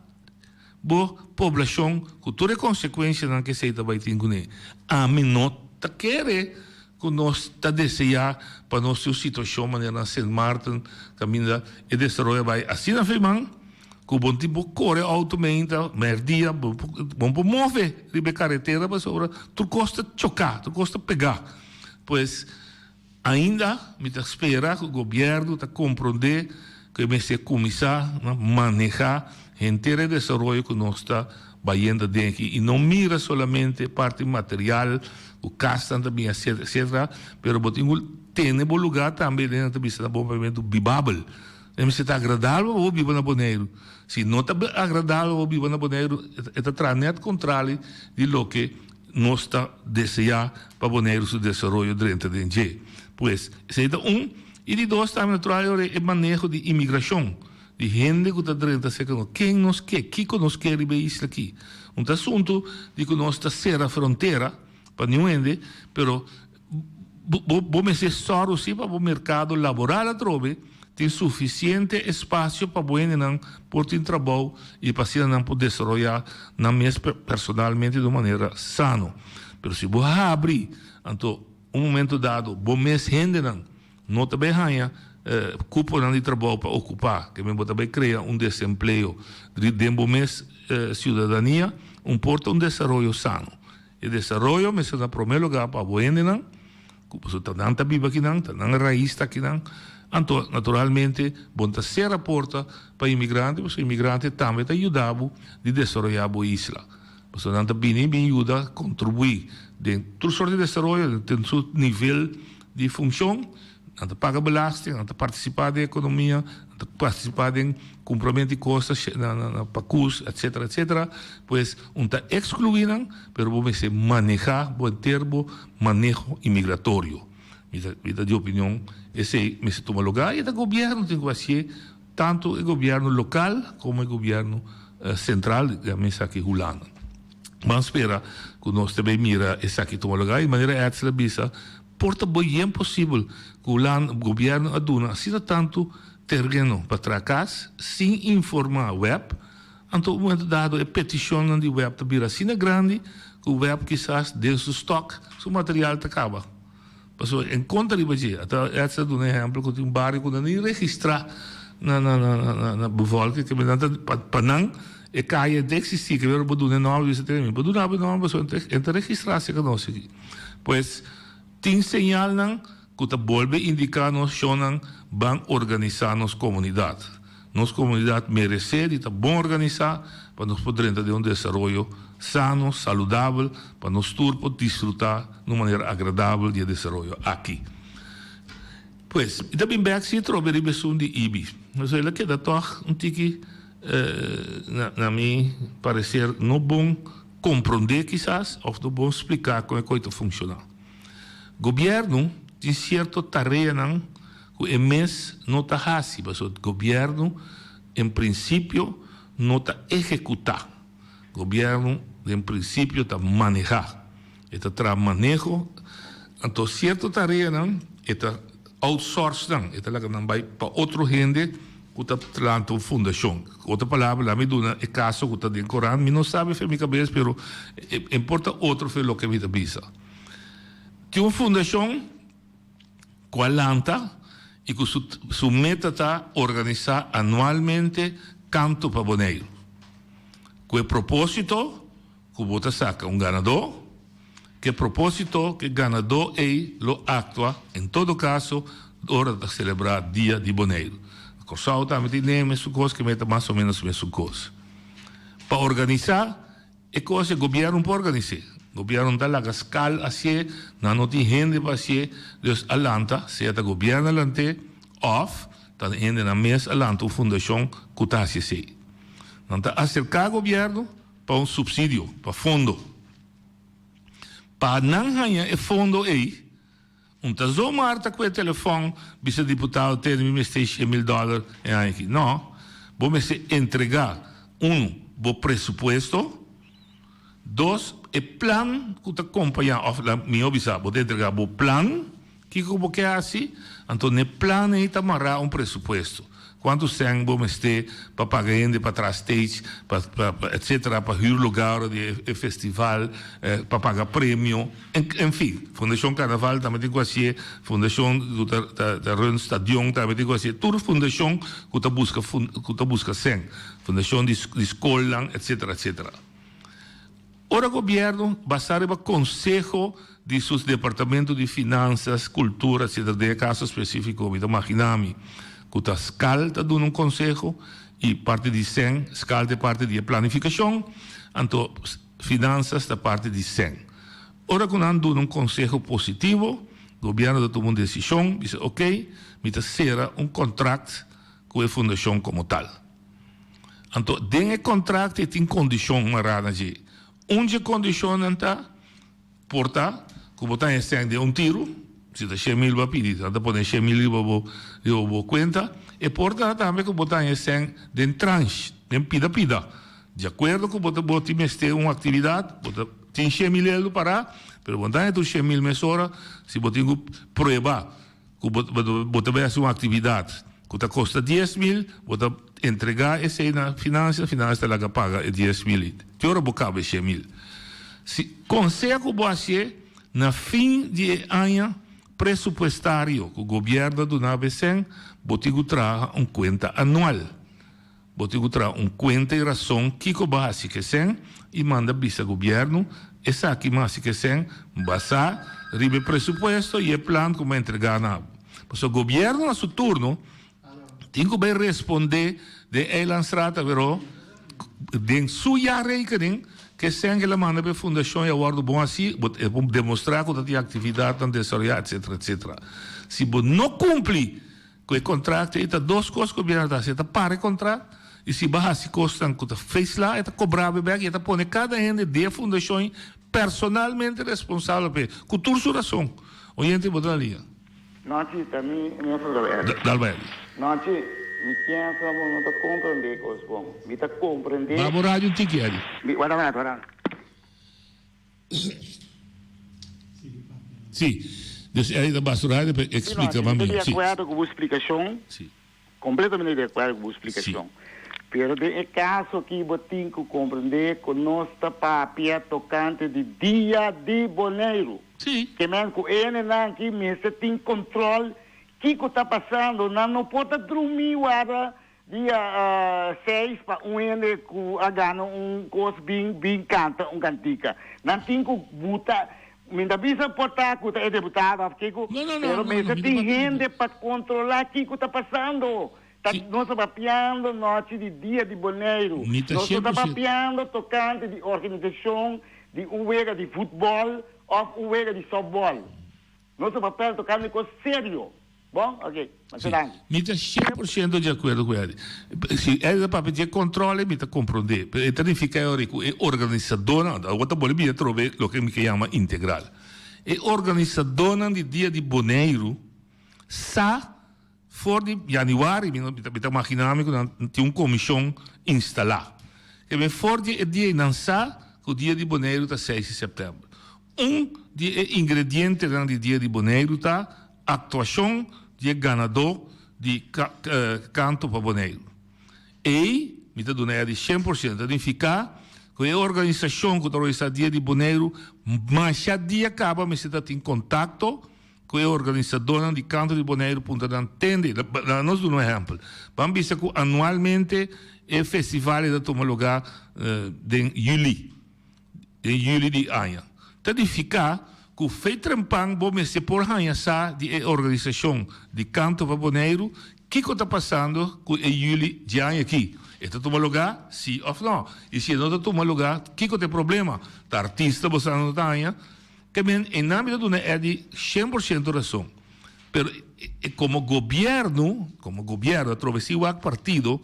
bo poblacion cu tur e consecuencianan cu esey ta bay tin cune. Ami no ta kere cu nos ta desea pa nos tin un situacion manera na Sint Maarten caminda e desaroyo a bay asina feman cu bo tin por core auto meinta merdia bo no por move riba e caretera pasobra tur cos ta choca tur cos ta pega pues Ainda mi ta spera ku gobièrnu ta komprondé ku e mester kuminsá na manehá henter e desaroyo ku nos ta bayendo aden aki i no mira solamente e parti material ku kasnan ta bin etcetera etcetera pero bo tin ku tene bo lugá tambe den nan ta bisa na bo papiamentu bibabel. E mester ta agradabel pa bo biba na Boneiru. Si no ta agradabel pa bo biba na Boneiru e ta traha nèt kontrali di loke Nos ta deseá pa Boneiru su desaroyo drenta den dje. Pues, esei ta un. I di dos tambe natural e ora e maneho di imigrashon, di hende ku ta drenta serka nos. Ken nos ke? Kiko nos ke riba e isla aki? Un ta asuntu di ku nos ta sera frontera pa niun hende, pero Bo bo mester sòru si pa bo merkado laboral atrobe tin sufisiente espasio pa bo hendenan por tin trabou i pa asina nan por desaroyá nan mes personalmente di un manera sano. Pero si bo habri, anto un momento dado bo mes hendenan no ta bai haña kuponan di trabou pa okupá, ke men bo ta bai krea un desempleo den bo mes siudadania, un por ta un desaroyo sano. E desaroyo mester na promé lugá pa bo hendenan, ku pasobra ta nan ta biba akinan, ta nan rais ta akinan. Anto, naturalmente, bo no ta sera porta pa imigrante, pasobra imigrante tambe ta yuda bo di desaroyá bo isla. Pasobra nan ta bini bin yuda kontribuí den tur sort di desaroyo, den su nivel di funshon. Nan ta paga belasting, nan ta partisipá den ekonomia, nan ta partisipá den kumpramentu di kos na na pakus, etsetera, etsetera. Pues, un ta ekskluí nan, pero bo mester manehá bo henter bo maneho imigratorio. Mi ta mi ta di opinion esei mester tuma lugá i e ta gobièrnu tin ku hasié, tantu e gobièrnu lokal komo e gobièrnu sentral, ya mi sa ki Hulanda. Ban spera ku nos ta bai mira esaki tuma lugá i manera Edsel a bisa, Por ta bo yen posibel ku Hulanda gobièrnu a duna asina tantu tereno pa traha kas sin informá web, anto un momento dado e petishonnan di web ta bira asina grandi ku web kisas den su stòk su material ta kaba. Pasobra en kontra riba dje, ata Edsel a duna ehèmpel ku tin un bario ku nan ni registrá na na na na bevolking ke nan ta pa nan e kaya ta eksistí ke bo duna e nòmber bisa tene mi bo duna bo e nòmber pasobra e ta registrá serka nos aki. Pues, tin señalnan ku ta bolbe indiká nos shonnan ban organisá nos komunidat. Nos komunidat meresé di ta bon organisá pa nos por drenta den un desaroyo sano, saludabel, pa nos tur por disfrutá na un manera agradabel di e desaroyo aki. Pues, mi ta bin bèk si trobe riba esun di Ibi. Pasobra el a keda tòg un tiki, na mi pareser, no bon komprondé kisas òf no bon spliká kon e koi ta funshoná. Gobièrnu tin sierto tareanan ku e mes no ta hasi pasobra gobièrnu en prinsipio no ta ehekutá. Gobièrnu den prinsipio ta manehá. E ta traha maneho, anto sierto tareanan e ta outsource nan, e ta laga nan bai pa otro hende ku ta lanta un fundashon. Ku otro palabra, laga mi duna e kaso ku ta den korant, mi no sabi fe mi kabes pero e por ta otro fe loke mi ta bisa. Tin un fundashon ku a lanta i ku su su meta ta organisá anualmente Kanto pa Boneiru ku e propósito ku bo ta saka un ganadó, ku e propósito ku e ganadó ei lo aktua en todo kaso ora ta selebrá Dia di Boneiru. Kòrsou tambe tin e mesun kos, ke meta mas o ménos mesun kos. Pa organisá E kos e gobièrnu por organis'é. Gobièrnu ta laga skal hasié, nan no tin hende pa hasié, dus a lanta, sea ta gobièrnu a lant'é òf ta hendenan mes a lanta un fundashon ku ta hasi esei. Nan ta aserká gobièrnu pa un supsidio, pa fondo. Pa nan haña e fondo ei, Un ta zomaar ta ku e telefòn bisa diputado tene mi mester 100,000 dòler e aña aki. No, bo mester entregá, unu, bo presupuesto, dos, e plan ku ta kompañá òf mihó bisa bo ta entregá bo plan kiko ku bo ke hasi, anto n'e plan ei ta mará un presupuesto. Kuantu sèn bo mester pa paga hende pa traha stage, pa pa etcetera, pa hür lugar ora di e festival, pa paga premio, en fin. Fundashon Karnaval tambe tin ku hasié, fundashon ku ta ta run stadion tambe tin ku hasié, tur fundashon ku ta buska ku ta buska sèn, fundashon di di skolnan, etcetera, etcetera. Ora gobièrnu basá riba konseho di su departamento di finansas, kultura, etcetera, den e kaso spesífiko mi ta maginá mi ku ta skal ta duna un konseho i parti di sèn, skal ta e parti di e planifikashon, anto finansas ta parti di sèn. Ora ku nan duna un konseho positivo, gobièrnu ta tuma un desishon, bisa oke, mi ta sera un kontrakt ku e fundashon komo tal. Anto den e kontrakt e tin kondishon mará na dje. Un dje kondishonnan ta, por ta ku bo ta haña sèn den un tiru, si ta 100,000 bo a pidi, nan ta pone 100,000 riba bo riba bo kuenta. E por ta tambe ku bo ta haña sèn den transh, den pida pida. Di akuerdo ku bo ta bo tin mester un aktividat, bo ta tin 100,000 eldo pará, pero bo no ta haña tur 100,000 mesora si bo tin ku prueba. Ku bo bo ta bai hasi un aktividat ku ta kosta 10,000, bo ta entregá esei na finansia, finansia ta laga paga e 10,000 ei. Te ora bo kaba e 100,000. Si konseho ku bo hasié na fin di e aña presupuestario ku gobièrnu a duna bo esèn, bo tin ku traha un kuenta anual. Bo tin ku traha un kuenta i rason kiko bo a hasi ku esèn i manda bisa gobièrnu esaki mi a hasi ku esèn basá riba e presupuesto i e plan ku mi a entregá na bo. Pasobra gobièrnu na su turno tin ku bai respondé den Eilandstraat averó den su jaarrekening ku esèn ku el a manda pa e fundashon i a wòrdu bon hasí, bo e por demostrá ku ta tin aktividatnan desaroyá etcetera etcetera. Si bo no kumpli Ku e kontrakt ei ta dos kos ku gobièrnu ta hasi, e ta para e kontrakt i si bo a hasi kosnan ku ta feisla e ta kobra bo bèk i e ta pone kada hende di e fundashon ei personalmente responsabel p'e, ku tur su rason. Oyente bo ta na liña. Nochi, ta mi mi otro Eddie. Dal bai Eddie. Nochi, mi piensa bo no ta komprendé kos bon. Mi ta komprendé. Ba bo radio un tiki Eddie. Mi, wara un rato, wara. Sí, dus Eddie ta basta radio pa explica ma mihor. Sí, no, mi ta di acuerdo cu bo explicacion. Sí. Completamente di acuerdo cu bo explicacion. Sí. Pero den e caso aki bo tin cu comprende cu nos ta papia tocante di Dia di Boneiru. Sí. Ke men cu hendenan aki mester tin control kico ta pasando. Nan no por ta drumi warda Dia seis pa un hende ku a gana un kos bin bin kanta un kantika. Nan tin ku buta, mi ta bisa por ta ku ta e deputado of kiko, No, no, no, pero no, mester no, mi ta tin papia di hende pa kontrolá kiko ta pasando. Ta nos ta papiando nochi di Dia di Boneiru. Mi ta Nos no ta 100%. papiando tokante di organisashon di un wega di futbòl òf un wega di sòftbòl. Nos ta papiando tokante kos serio. Bon? Oké. Masha danki. Mi ta 100% di akuerdo ku Eddy. Si Eddy ta papia di e kòntròle, mi ta komprondé. Pero e ta nifiká e ora ku e organisadónan, awor ta bolbe bini atrobe loke mi ke yama integral. E organisadónan di Dia di Boneiru sa For di januari mi mi ta magina mi ku nan tin un komishon instalá. Ke men for di e dia ei nan sa ku dia di Boneiru ta seis di sèptèmber. Un di e ingredientenan di dia di Boneiru ta aktuashon di e ganadó di Kanto pa Boneiru. Ei mi ta duna e di 100%. Ta nifiká ku e organisashon ku ta organisá dia di Boneiru masha dia kaba mester ta tin kontakto Ku e organisadónan di Kanto di Boneiru puntra nan tende. Laga nos duna un ehèmpel. Ban bisa ku anualmente e festival ei ta tuma lugá den yüli, den yüli di aña. Ta nifiká ku fei trempan bo mester por haña sa di e organisashon di Kanto pa Boneiru kiko ta pasando ku e yüli di aña aki. E ta tuma lugá, si òf nò? I si e no ta tuma lugá, kiko ta e problema? Ta artista bo sa no ta haña? Te men e nan mi ta duna Eddy 100% rason. Pero e como gobierno, como gobierno atrobe si wak partido,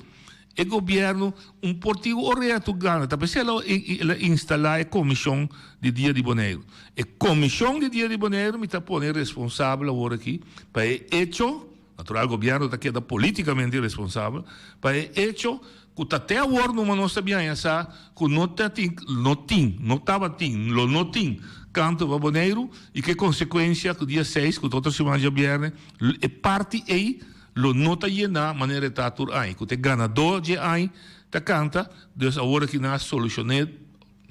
e gobierno un por tin orea tu gana. Ta p'esei el a el a instala e comision di Dia di Boneiru. E comision di Dia di Boneiru mi ta pone responsabel awor aki pa e hecho, natural gobierno ta keda politicamente responsabel, pa e hecho Ku ta te awor numa nos ta biaña sa ku no ta tin, no tin, no tabatin, lo no tin kanto pa Boneiru i ku e konsekuensia ku dia seis, ku ta otro siman djabièrnè, e parti ei lo no ta yená manera e ta tur aña, ku ta e ganadó dje aña ta kanta, dus awor aki nan a solushoné,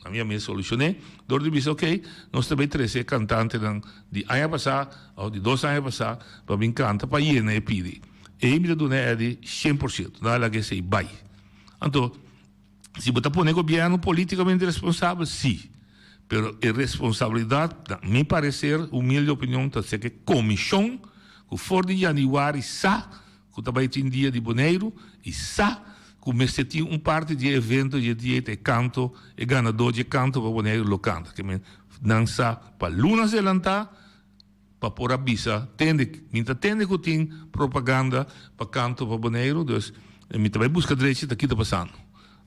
na mi a mes solushoné dor di bisa okey, nos ta bay trese e kantantenan di aña pasá òf di dos aña pasá pa bin kanta pa yena e pidi. Ei mi ta duna Eddy 100%, nan a laga esei bai. Anto, si bo ta pone gobièrnu polítikamente responsabel, sí. Pero e responsabilidat, na mi pareser, humilde opinion, ta ser ku e komishon ku for di yanüari sa ku ta bai tin dia di Boneiru i sa ku mester tin un parti di e evento di e dia ta e kanto, e ganadó di e kanto pa Boneiru lo kanta. Ke men nan sa pa lunas delantá pa por a bisa tende, mi ta tende ku tin propaganda pa kanto pa Boneiru, dus mi ta bai buska drechi ta ki ta pasando.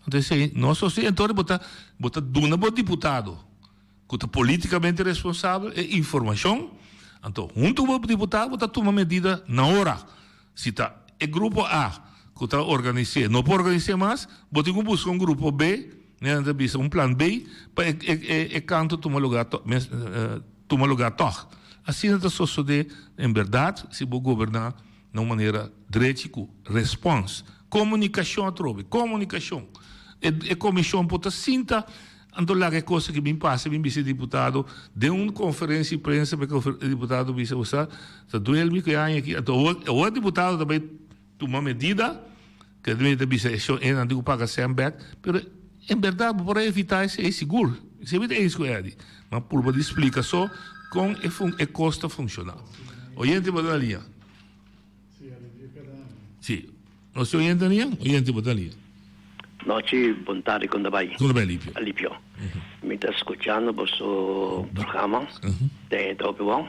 Anto esei no a sosodé, entonces bo ta bo ta duna bo diputado ku ta politikamente responsabel e informashon, anto huntu ku bo diputado bo ta tuma medida na ora. Si ta e grupo A ku ta organis'é no por organis'é mas, bo tin ku buska un grupo B, nan ta bisa un plan B, pa e e kanto tuma lugá tuma lugá tòg. Asina ta sosodé en bèrdat si bo goberná na un manera drechi ku respons. Komunikashon atrobe, komunikashon. E e komishon por ta sinta anto laga e kos aki bin pasa bin bisa e diputado den un konferensia di prensa pa e diputado bisa bo sa ta duel mi ku e aña aki anto awor awor e diputado ta bai tuma medida ke ta bisa e shon e nan tin ku paga sèn bèk pero en bèrdat bo por a evitá esei sigur esei mi ta eens ku Eddy ma purba di splika so kon e fun e kos ta funshoná oyente bo ta na liña. Sí. Nos tin oyente na liña? Oyente bo ta na liña. Nochi, bon tardi, kon ta bai? Kon ta bai, Lipio? Lipio. Mi ta skuchando boso programa, den e ta hopi bon.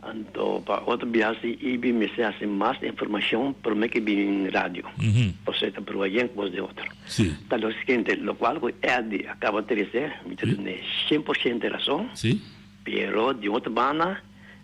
Anto pa otro biaha si Ibi mester hasi mas informashon prome ke bini radio. Pasobra e ta prueba yen kos den otro. Sí. Ta lo siguiente, lokual ku Eddy a kaba trese, mi ta dun'e 100% rason. Sí. Pero di otro banda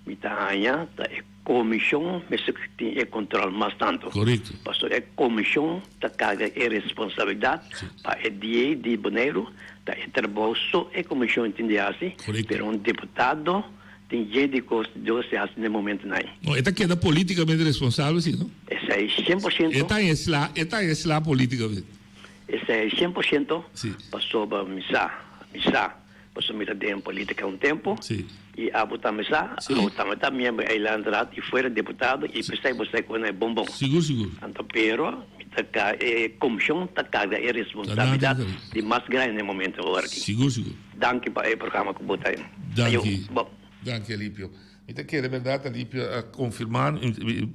mi ta haña ta e Komishon mester tin e kontrol mas tantu. Korekto. Pasobra e komishon ta karga e responsabilidat pa e dia di Boneiru, ta e trabou so e komishon tin di hasi, pero un diputado tin dje di kos di si hasi den momentunan ei. No, e ta keda politikamente responsabel si, no? Esei 100%. E ta esla, e ta esla politikamente. Esei 100% pasobra mi sa, mi sa. Pasobra mi ta den politica un tempo y abo tambe sa, abo tambe ta miembro di Eilandsraad y fuera diputado y pesey bo sa cu na e bon bon. Sigur sigur. Anto pero mi ta ca e comision ta carga e responsabilidad di mas grandi na e momento awor aki. Sigur sigur. Danki pa e programa cu bo ta Danki. Danki Alipio. Mi ta kere berdad Alipio a confirma,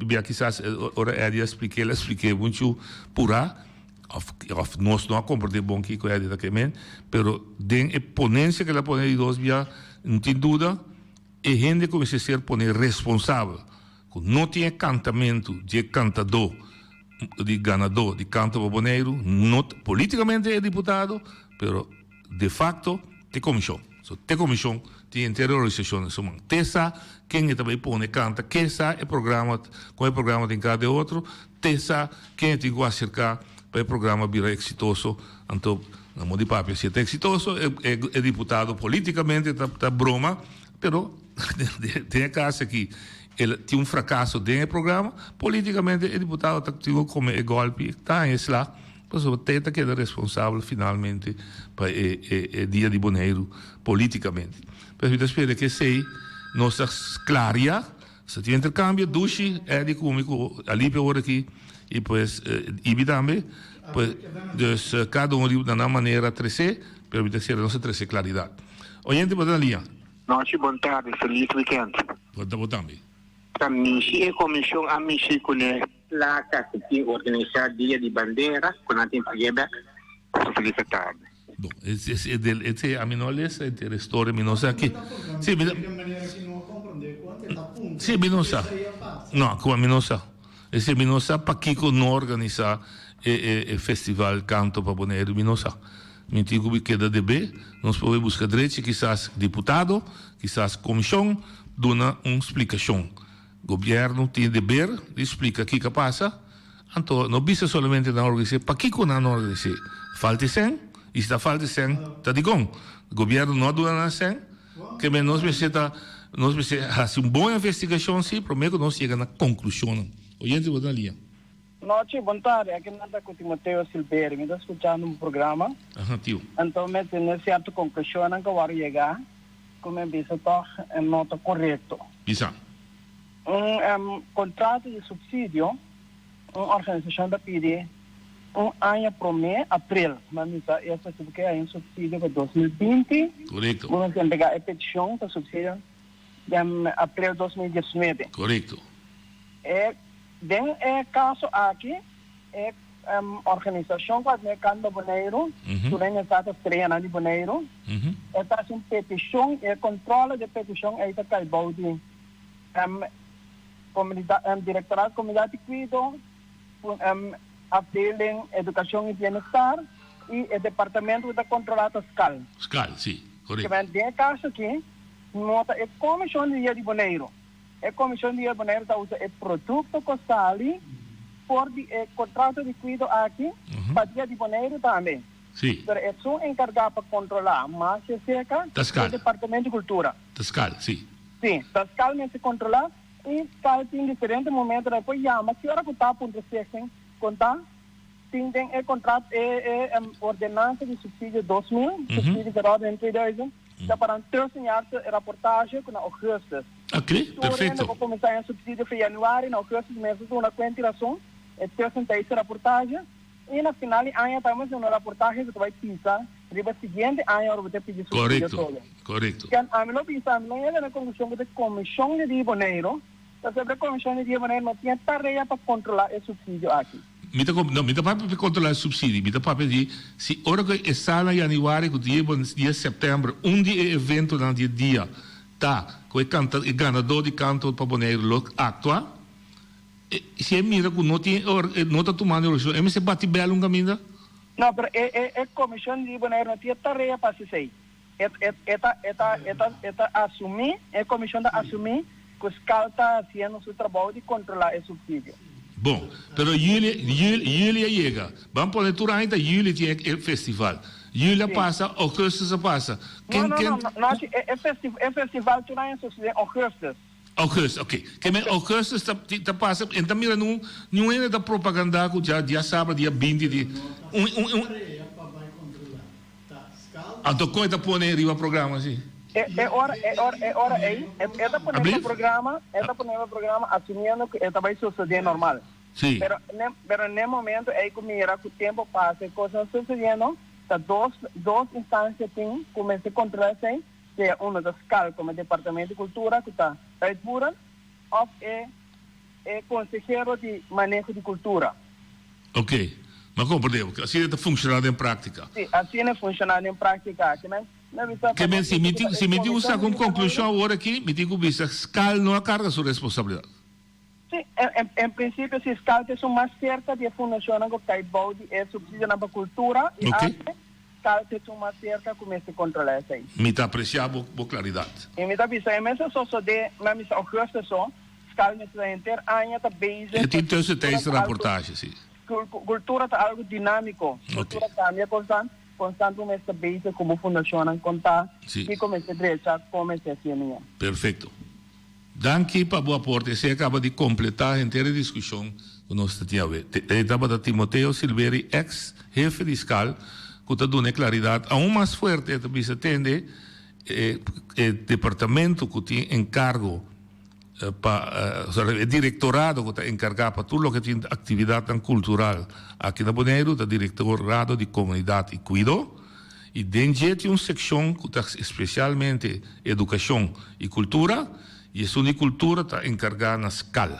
bia kisas ora Eddy a spliké el a spliké muchu purá of of nos no a comprende bon kiko Eddy ta ke men, pero den e ponencia ke el a pone di dos bia no tin duda e hende ku mester ser pone responsabel ku no tin e kantamentu dje kantadó di ganadó di Kanto pa Boneiru no politikamente e diputado pero de facto te komishon. So te komishon tin henter e organisashon den su man. Te sa ken e ta bay pone kanta, ke sa e programa, kon e programa tin ka de otro, te sa ken e tin ku aserka pa e programa bira eksitoso. Anto na modo di papia si e ta eksitoso e e diputado politikamente ta ta broma, pero den e kas aki el tin un frakaso den e programa, politikamente e diputado ta tin ku kome e gòlpi, ta haña e sla. Pasobra te ta keda responsabel finalmente pa e e dia di Boneiru politikamente. Pues mi ta spera ku esei nos ta sklaria, sa tin interkambio dushi Eddy ku mi ku Alipio awor aki i pues Ibi tambe, pues dus kada un riba na nan manera tresé, pero mi ta spera nos a trese klaridat. Oyente bo ta na liña. Nochi bon tardi, felis weekend. Bo ta bo tambe. Ta mishi e komishon a mishi kuné. Plaka ku tin organisá dia di bandera ku nan tin pag'é bèk. Felis tardi. Bon, es es e del ese ami no a lesa enter e storia mi no sa ki si mi si mi no sa no ku ami no sa ese mi no sa pakiko no organisá e e e festival kanto pa Boneiru mi no sa mi tin ku keda debe nos por buska drechi kisas diputado kisas komishon duna un splikashon. Gobierno tin deber di splica kico a pasa, anto no bisa solamente nan organise, pakico nan no organise? Falta e cen? Y si ta falta e cen, ta dicon? Gobierno no a duna nan cen? Ke men nos mester ta, nos mester haci un bon investigacion si, prome cu nos yega na conclusionnan. Oyente bo ta na liña. Nochi, bon tardi. Aki nan ta cu Timoteo Silveri. Mi ta scuchando un programa. Aha, tio. Anto mi a tene cierto conclusionnan cu a worde yega cu mi a bisa toch no ta corecto. Bisa. Un contrato di subsidio, un organisacion ta pidi un aña prome, april. Mi a bisa eso si bo ke hay un subsidio pa 2020. Corecto. Bo mester entrega e peticion pa subsidio den april 2019. Corecto. E Den e kaso aki e organisashon ku a tene Kanta Boneiru, tur hende sa ta streanan di Boneiru, e ta hasi un petishon i e kontrole di e petishon ei ta kai bou di Direktoraat Komunidat di Kuido, Afdeling Edukashon i Bienestar i e departamento ku ta kontrolá ta skal. Skal, si, korekto. Den e kaso aki no ta e Komishon di Dia di Boneiru. E Komishon di Boneiru ta usa e produkto ku sali for di e kontrato di kuido aki pa Dia di Boneiru tambe. Sí. Pero esun enkargá pa kontrolá mas di serka Ta skal. e Departamento di Kultura. Ta skal, sí. Sí, ta skal mester kontrolá i skal tin diferente momento nan por yama ki ora ku ta puntra stichting kon ta tin den e kontrato e e ordenansa di supsidio 2000, subsidieverordening 2000. Ta para un tussenjaarse rapportage ku na augustus. Ok, Tur hende perfecto. por kuminsá haña supsidio for januari, na augustus mester duna kuenta i rason e tussentijdse rapportage i na final di aña tambe mester duna rapportage ku ta bai pisa riba siguiente aña ora bo ta pidi supsidio Korekto, todo. korekto. Ken ami lo bisa, ami lo yega na konklushon ku ta komishon di Dia Boneiru, pasobra e komishon di Dia Boneiru no tin e tarea pa kontrolá e supsidio aki. Mi ta no, mi ta papia pa controla e subsidio, mi ta papia di si ora cu e sal na januari cu dia bo dia september un di e eventonan di e dia ta cu e canta e ganador di canto pa Boneiru lo actua, e si e mira cu no tin e no ta tumando e organisacion e mester bati bel un caminda? No, pero e e e comision di Boneiru no tin e tarea pa haci esey. E e e ta e ta e ta e ta asumi, e comision ta asumi cu skal ta haciendo su trabou di controla e subsidio. Bon, pero juli, juli, juli a yega. Ban pone tur aña ta juli tin e e festival. Juli a pasa, augustus a pasa. No, Ken, no, ken. no, no, no, si e e festi e festival tur aña sucede en augustus. Augustus, ok. Ke men augustus ta ta pasa, en ta mira niun niun hende ta propaganda cu dja diasabra dia binti di un un un. Anto kon e ta pone riba programa si? E e ora e ora e ora ei e e ta pone riba programa e ta pone riba programa asumiendo ku e ta bai sosodé normal. Sí. Pero ne pero ne momento ei ku mira ku tempo pasa e kosnan sosodiendo ta dos dos instancia tin ku mester kontrolá esei. Sea uno ta skal komo e Departamento di Kultura ku ta uitvoerend òf e e konsehero di maneho di kultura. Ok, m'a komprendé. Asina e ta funshoná den práktika. Sí, asina e funshoná den práktika. Ke men, mi bisa Ke men, si mi tin, si mi tin ku saka un konklushon awor aki, mi tin ku bisa skal no a karga su responsabilidat. Sí, en, en prinsipio si skal ta esun mas serka di e fundashonnan ku kai bou di e supsidionan pa kultura i arte, skal ta esun mas serka ku mester kontrolá esei. Mi ta apresiá bo, bo klaridat. I mi ta bisa e mester sosodé na misa ougùstus so, skal mester ta henter aña ta bezig. E tin tussentijds raportage, sí. Kultura ta algu dinámiko, kultura kambia konstant, konstant bo mester bezig ku bo fundashonnan kon ta, kiko mester drecha, kon mester hasié mihó. Perfekto. Danki pa bo aporte. Esei a kaba di kompletá henter e diskushon ku nos ta tin awe. E tabata Timoteo Silveri, eks hefe di skal, ku ta duna e klaridat aun mas fuerte. E ta bisa tende e e departamento ku tin enkargo pa, sorry, e direktorado ku ta enkargá pa tur loke tin aktividatnan kultural aki na Boneiru ta Direktorado di Komunidat i Kuido. I den dje tin un sekshon ku ta spesialmente edukashon i kultura, i esun di kultura ta enkargá na skal.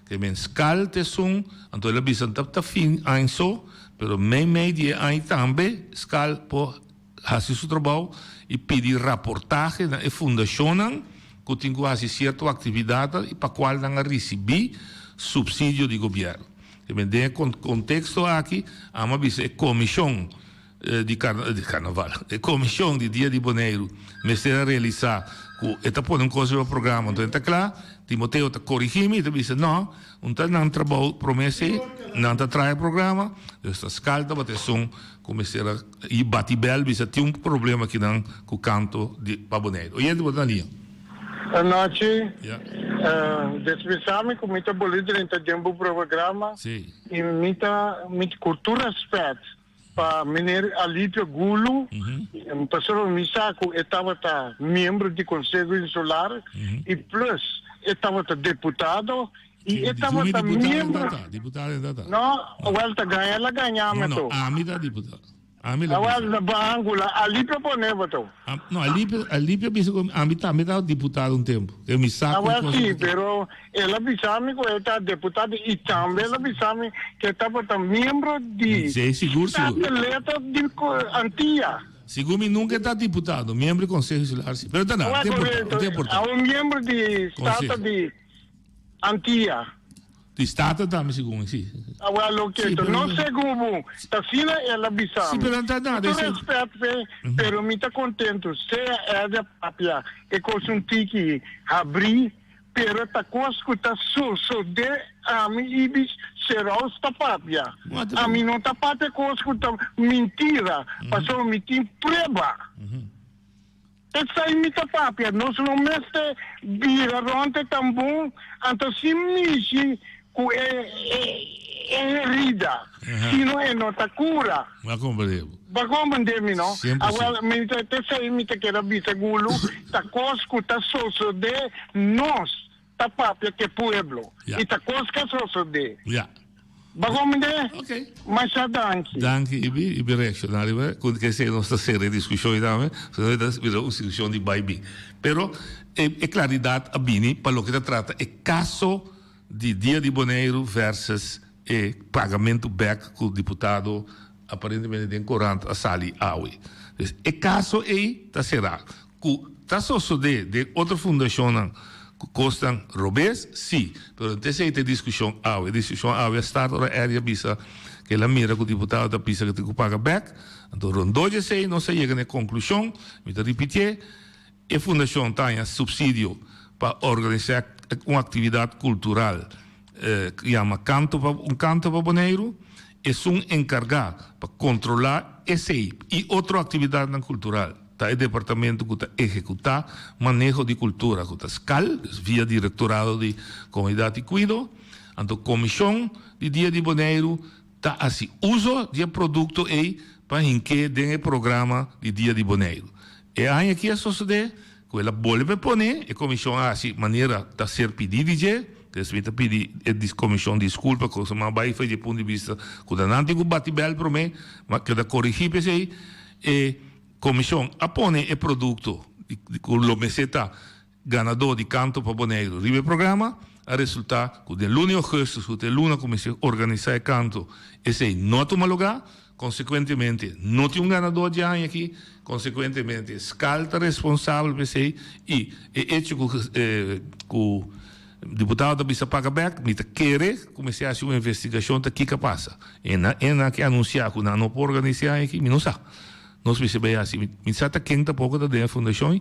Ke men skal ta esun, anto el a bisa no ta fin añ so, pero mei mei di e añ tambe skal por hasi su trabou i pidi raportahe na e fundashonnan ku tin ku hasi sierto aktividatnan i pa kual nan a risibí supsidio di gobièrnu. Ke men den e konteksto aki amo a bisa e komishon. Di karnaval. E komishon di Dia di Boneiru mester a realisá ku e ta pone un kos riba programa anto e ta kla. Timoteo ta korigí mi, e ta bisa, No, un ta nan trabou promé sí, nan ta traha e programa, dus ta skal tabata esun ku mester a i bati bèl bisa tin un problema akinan ku kanto di pa Boneiru. Oyente bo ta na liña. Anochi, dispensá mi ku mi ta boli drenta den bo programa i mi ta mi ku tur rèspèt Pa meneer Alipio Gulu, pasobra mi sa ku e tabata miembro di Konseho Insular i plus e tabata deputado i e tabata miembro. No, wel ta gaña el a gaña mi to. No, ami ta diputado. Ami la bisa. Wel, ba angula, Alipio pone bo to. No, Alipio, Alipio a bisa ku ami tambe tabata diputado un tempu. E mi sa ku Awel si, pero el a bisa mi ku e ta deputado i tambe el a bisa mi ku e tabata miembro di Sí, sigur, sigur. Statenlid di Antia. Sigur mi nunka e ta diputado, miembro di Konseho Insular si. Pero ta nada, no ta importa, no ta importa. Awor miembro di Staten di Antia. Di Staten tambe segun mi, si. Awel oke, to no segun bo, ta asina el a bisa mi. Si, pero no ta nada. Ku tur respet p'e, pero mi ta kontentu, sea Ed a papia e kos un tiki habrí, pero ta kos ku ta sosodé ami Ibis Seraus ta papia. Ami no ta papia kos ku ta mintira, pasobra mi tin prueba. Esei mi ta papia, nos no mester bira rond e tambun, anto sin mishi ku e e herida, sino e no ta kura. Bo a komprendé bo. Bo a komprendé mi, no? Siempre Awel, mi ta, t'esei mi ta keda bisa Gulu, ta kos ku ta sosodé nos ta papia ku e pueblo, i ta kos ku a sosodé. Ya. Bo a komprendé? Ok. Masha danki. Danki Ibi, Ibi reakshoná riba ku ke esei nos ta sera e diskushon ei tambe, sino e ta bira un diskushon di bai bin. Pero e e klaridat a bini pa loke ta trata e kaso di Dia di Boneiru versus e pagamentu bèk ku diputado aparentemente den korant a sali awe. Dus e kaso ei ta será. Ku ta sosodé den otro fundashonnan ku kosnan robes? Sí, pero no ta esei ta e diskushon awe. E diskushon awe a start ora Eddie a bisa ku el a mira ku diputado ta bisa ku tin ku paga bèk. Anto rondó dje esei nos a yega na e konklushon, mi ta ripitié, e fundashon ta haña supsidio pa organisá un aktividat kultural ku yama Kanto pa un Kanto pa Boneiru. Esun enkargá pa kontrolá esei i otro aktividatnan kultural. Ta e departamento ku ta ehekutá maneho di kultura ku ta skal, dus via Direktorado di Komunidat i Kuido. Anto Komishon di Dia di Boneiru ta hasi uso di e produkto ei pa hink'é den e programa di Dia di Boneiru. E aña aki a sosodé ku el a bolbe pone, e komishon a hasi manera ta ser pidí di dje, dus mi ta pidi e komishon diskulpa ku esaki bai for di e punto di bista ku ta nan tin ku bati bèl promé, ma keda korigí p'esei. E Komishon a pone e produkto. ku lo mester ta ganadó di Kanto pa Boneiru riba e programa. A resultá ku den luna di ougùstùs, ku ta e luna ku mester organisá e kanto, esei no a tuma lugá. Konsekuentemente, no tin un ganadó dje aña akí. Konsekuentemente, skal ta responsabel pa esei i e echo ku ku diputado ta bisa paga bèk, mi ta kere ku mester hasi un investigashon ta kiko a pasa. E nan e nan ke anunsiá ku nan no por organisá e aña akí, mi no sa. Nos mester bai hasi. Mi sa ta ken tampoko ta den e fundashon.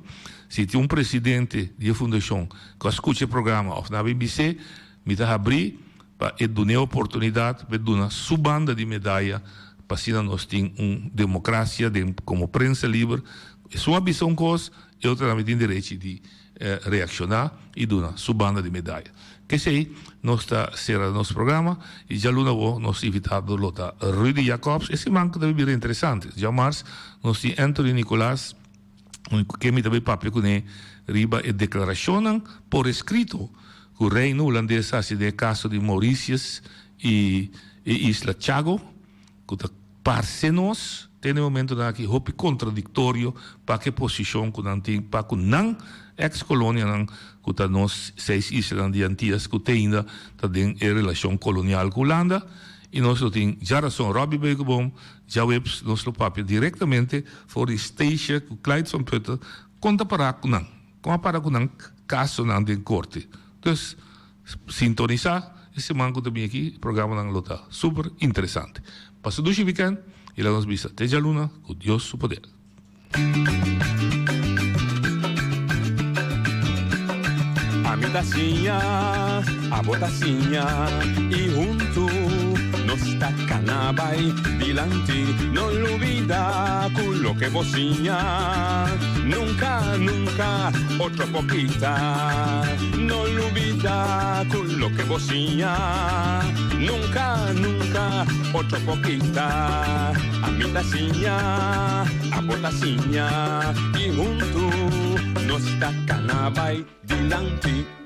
Si tin un presidente di e fundashon ku a skucha e programa òf nan a bin bis'é, mi ta habrí pa e dun'é oportunidat pa e duna su banda di medaya pa asina nos tin un demokrasia den komo prensa liber. Esun a bisa un kos, e otro tambe tin derechi di reakshoná i duna su banda di medaya. K'esei nos ta sera nos programa i djaluna awo nos invitado lo ta Rudy Jacobs. E siman ku ta bira interesante. Djamars nos tin Anthony Nicolaas ku ken mi ta bai papia kuné riba e deklarashonnan por eskrito ku Reino Hulandes a hasi den e kaso di Mauritius i e isla Chago ku ta Parse nos te na e momentonan aki hopi kontradiktorio pa ku e posishon ku nan tin pa ku nan eks kolonianan ku ta nos seis islanan di Antias ku te ainda ta den e relashon kolonial ku Hulanda i nos lo tin djarason Robby Beukeboom djaweps nos lo papia direktamente for di Statia ku Clyde van Putten kon ta para ku nan kon a para ku nan kasonan den korte dus Sintonisá e siman ku ta bini aki, e programanan lo ta super interesante. Pasa dushi wikènt i laga nos bisa te djaluna ku Dios su poder. Ami ta siña, abo ta siña i huntu nos ta kana bai dilanti. No lubida ku loke bo siña nunka, nunka otro por kita. No lubida ku loke bo siña nunka, nunka otro por kita. Ami ta siña, abo ta siña i huntu nos ta kana bai dilanti.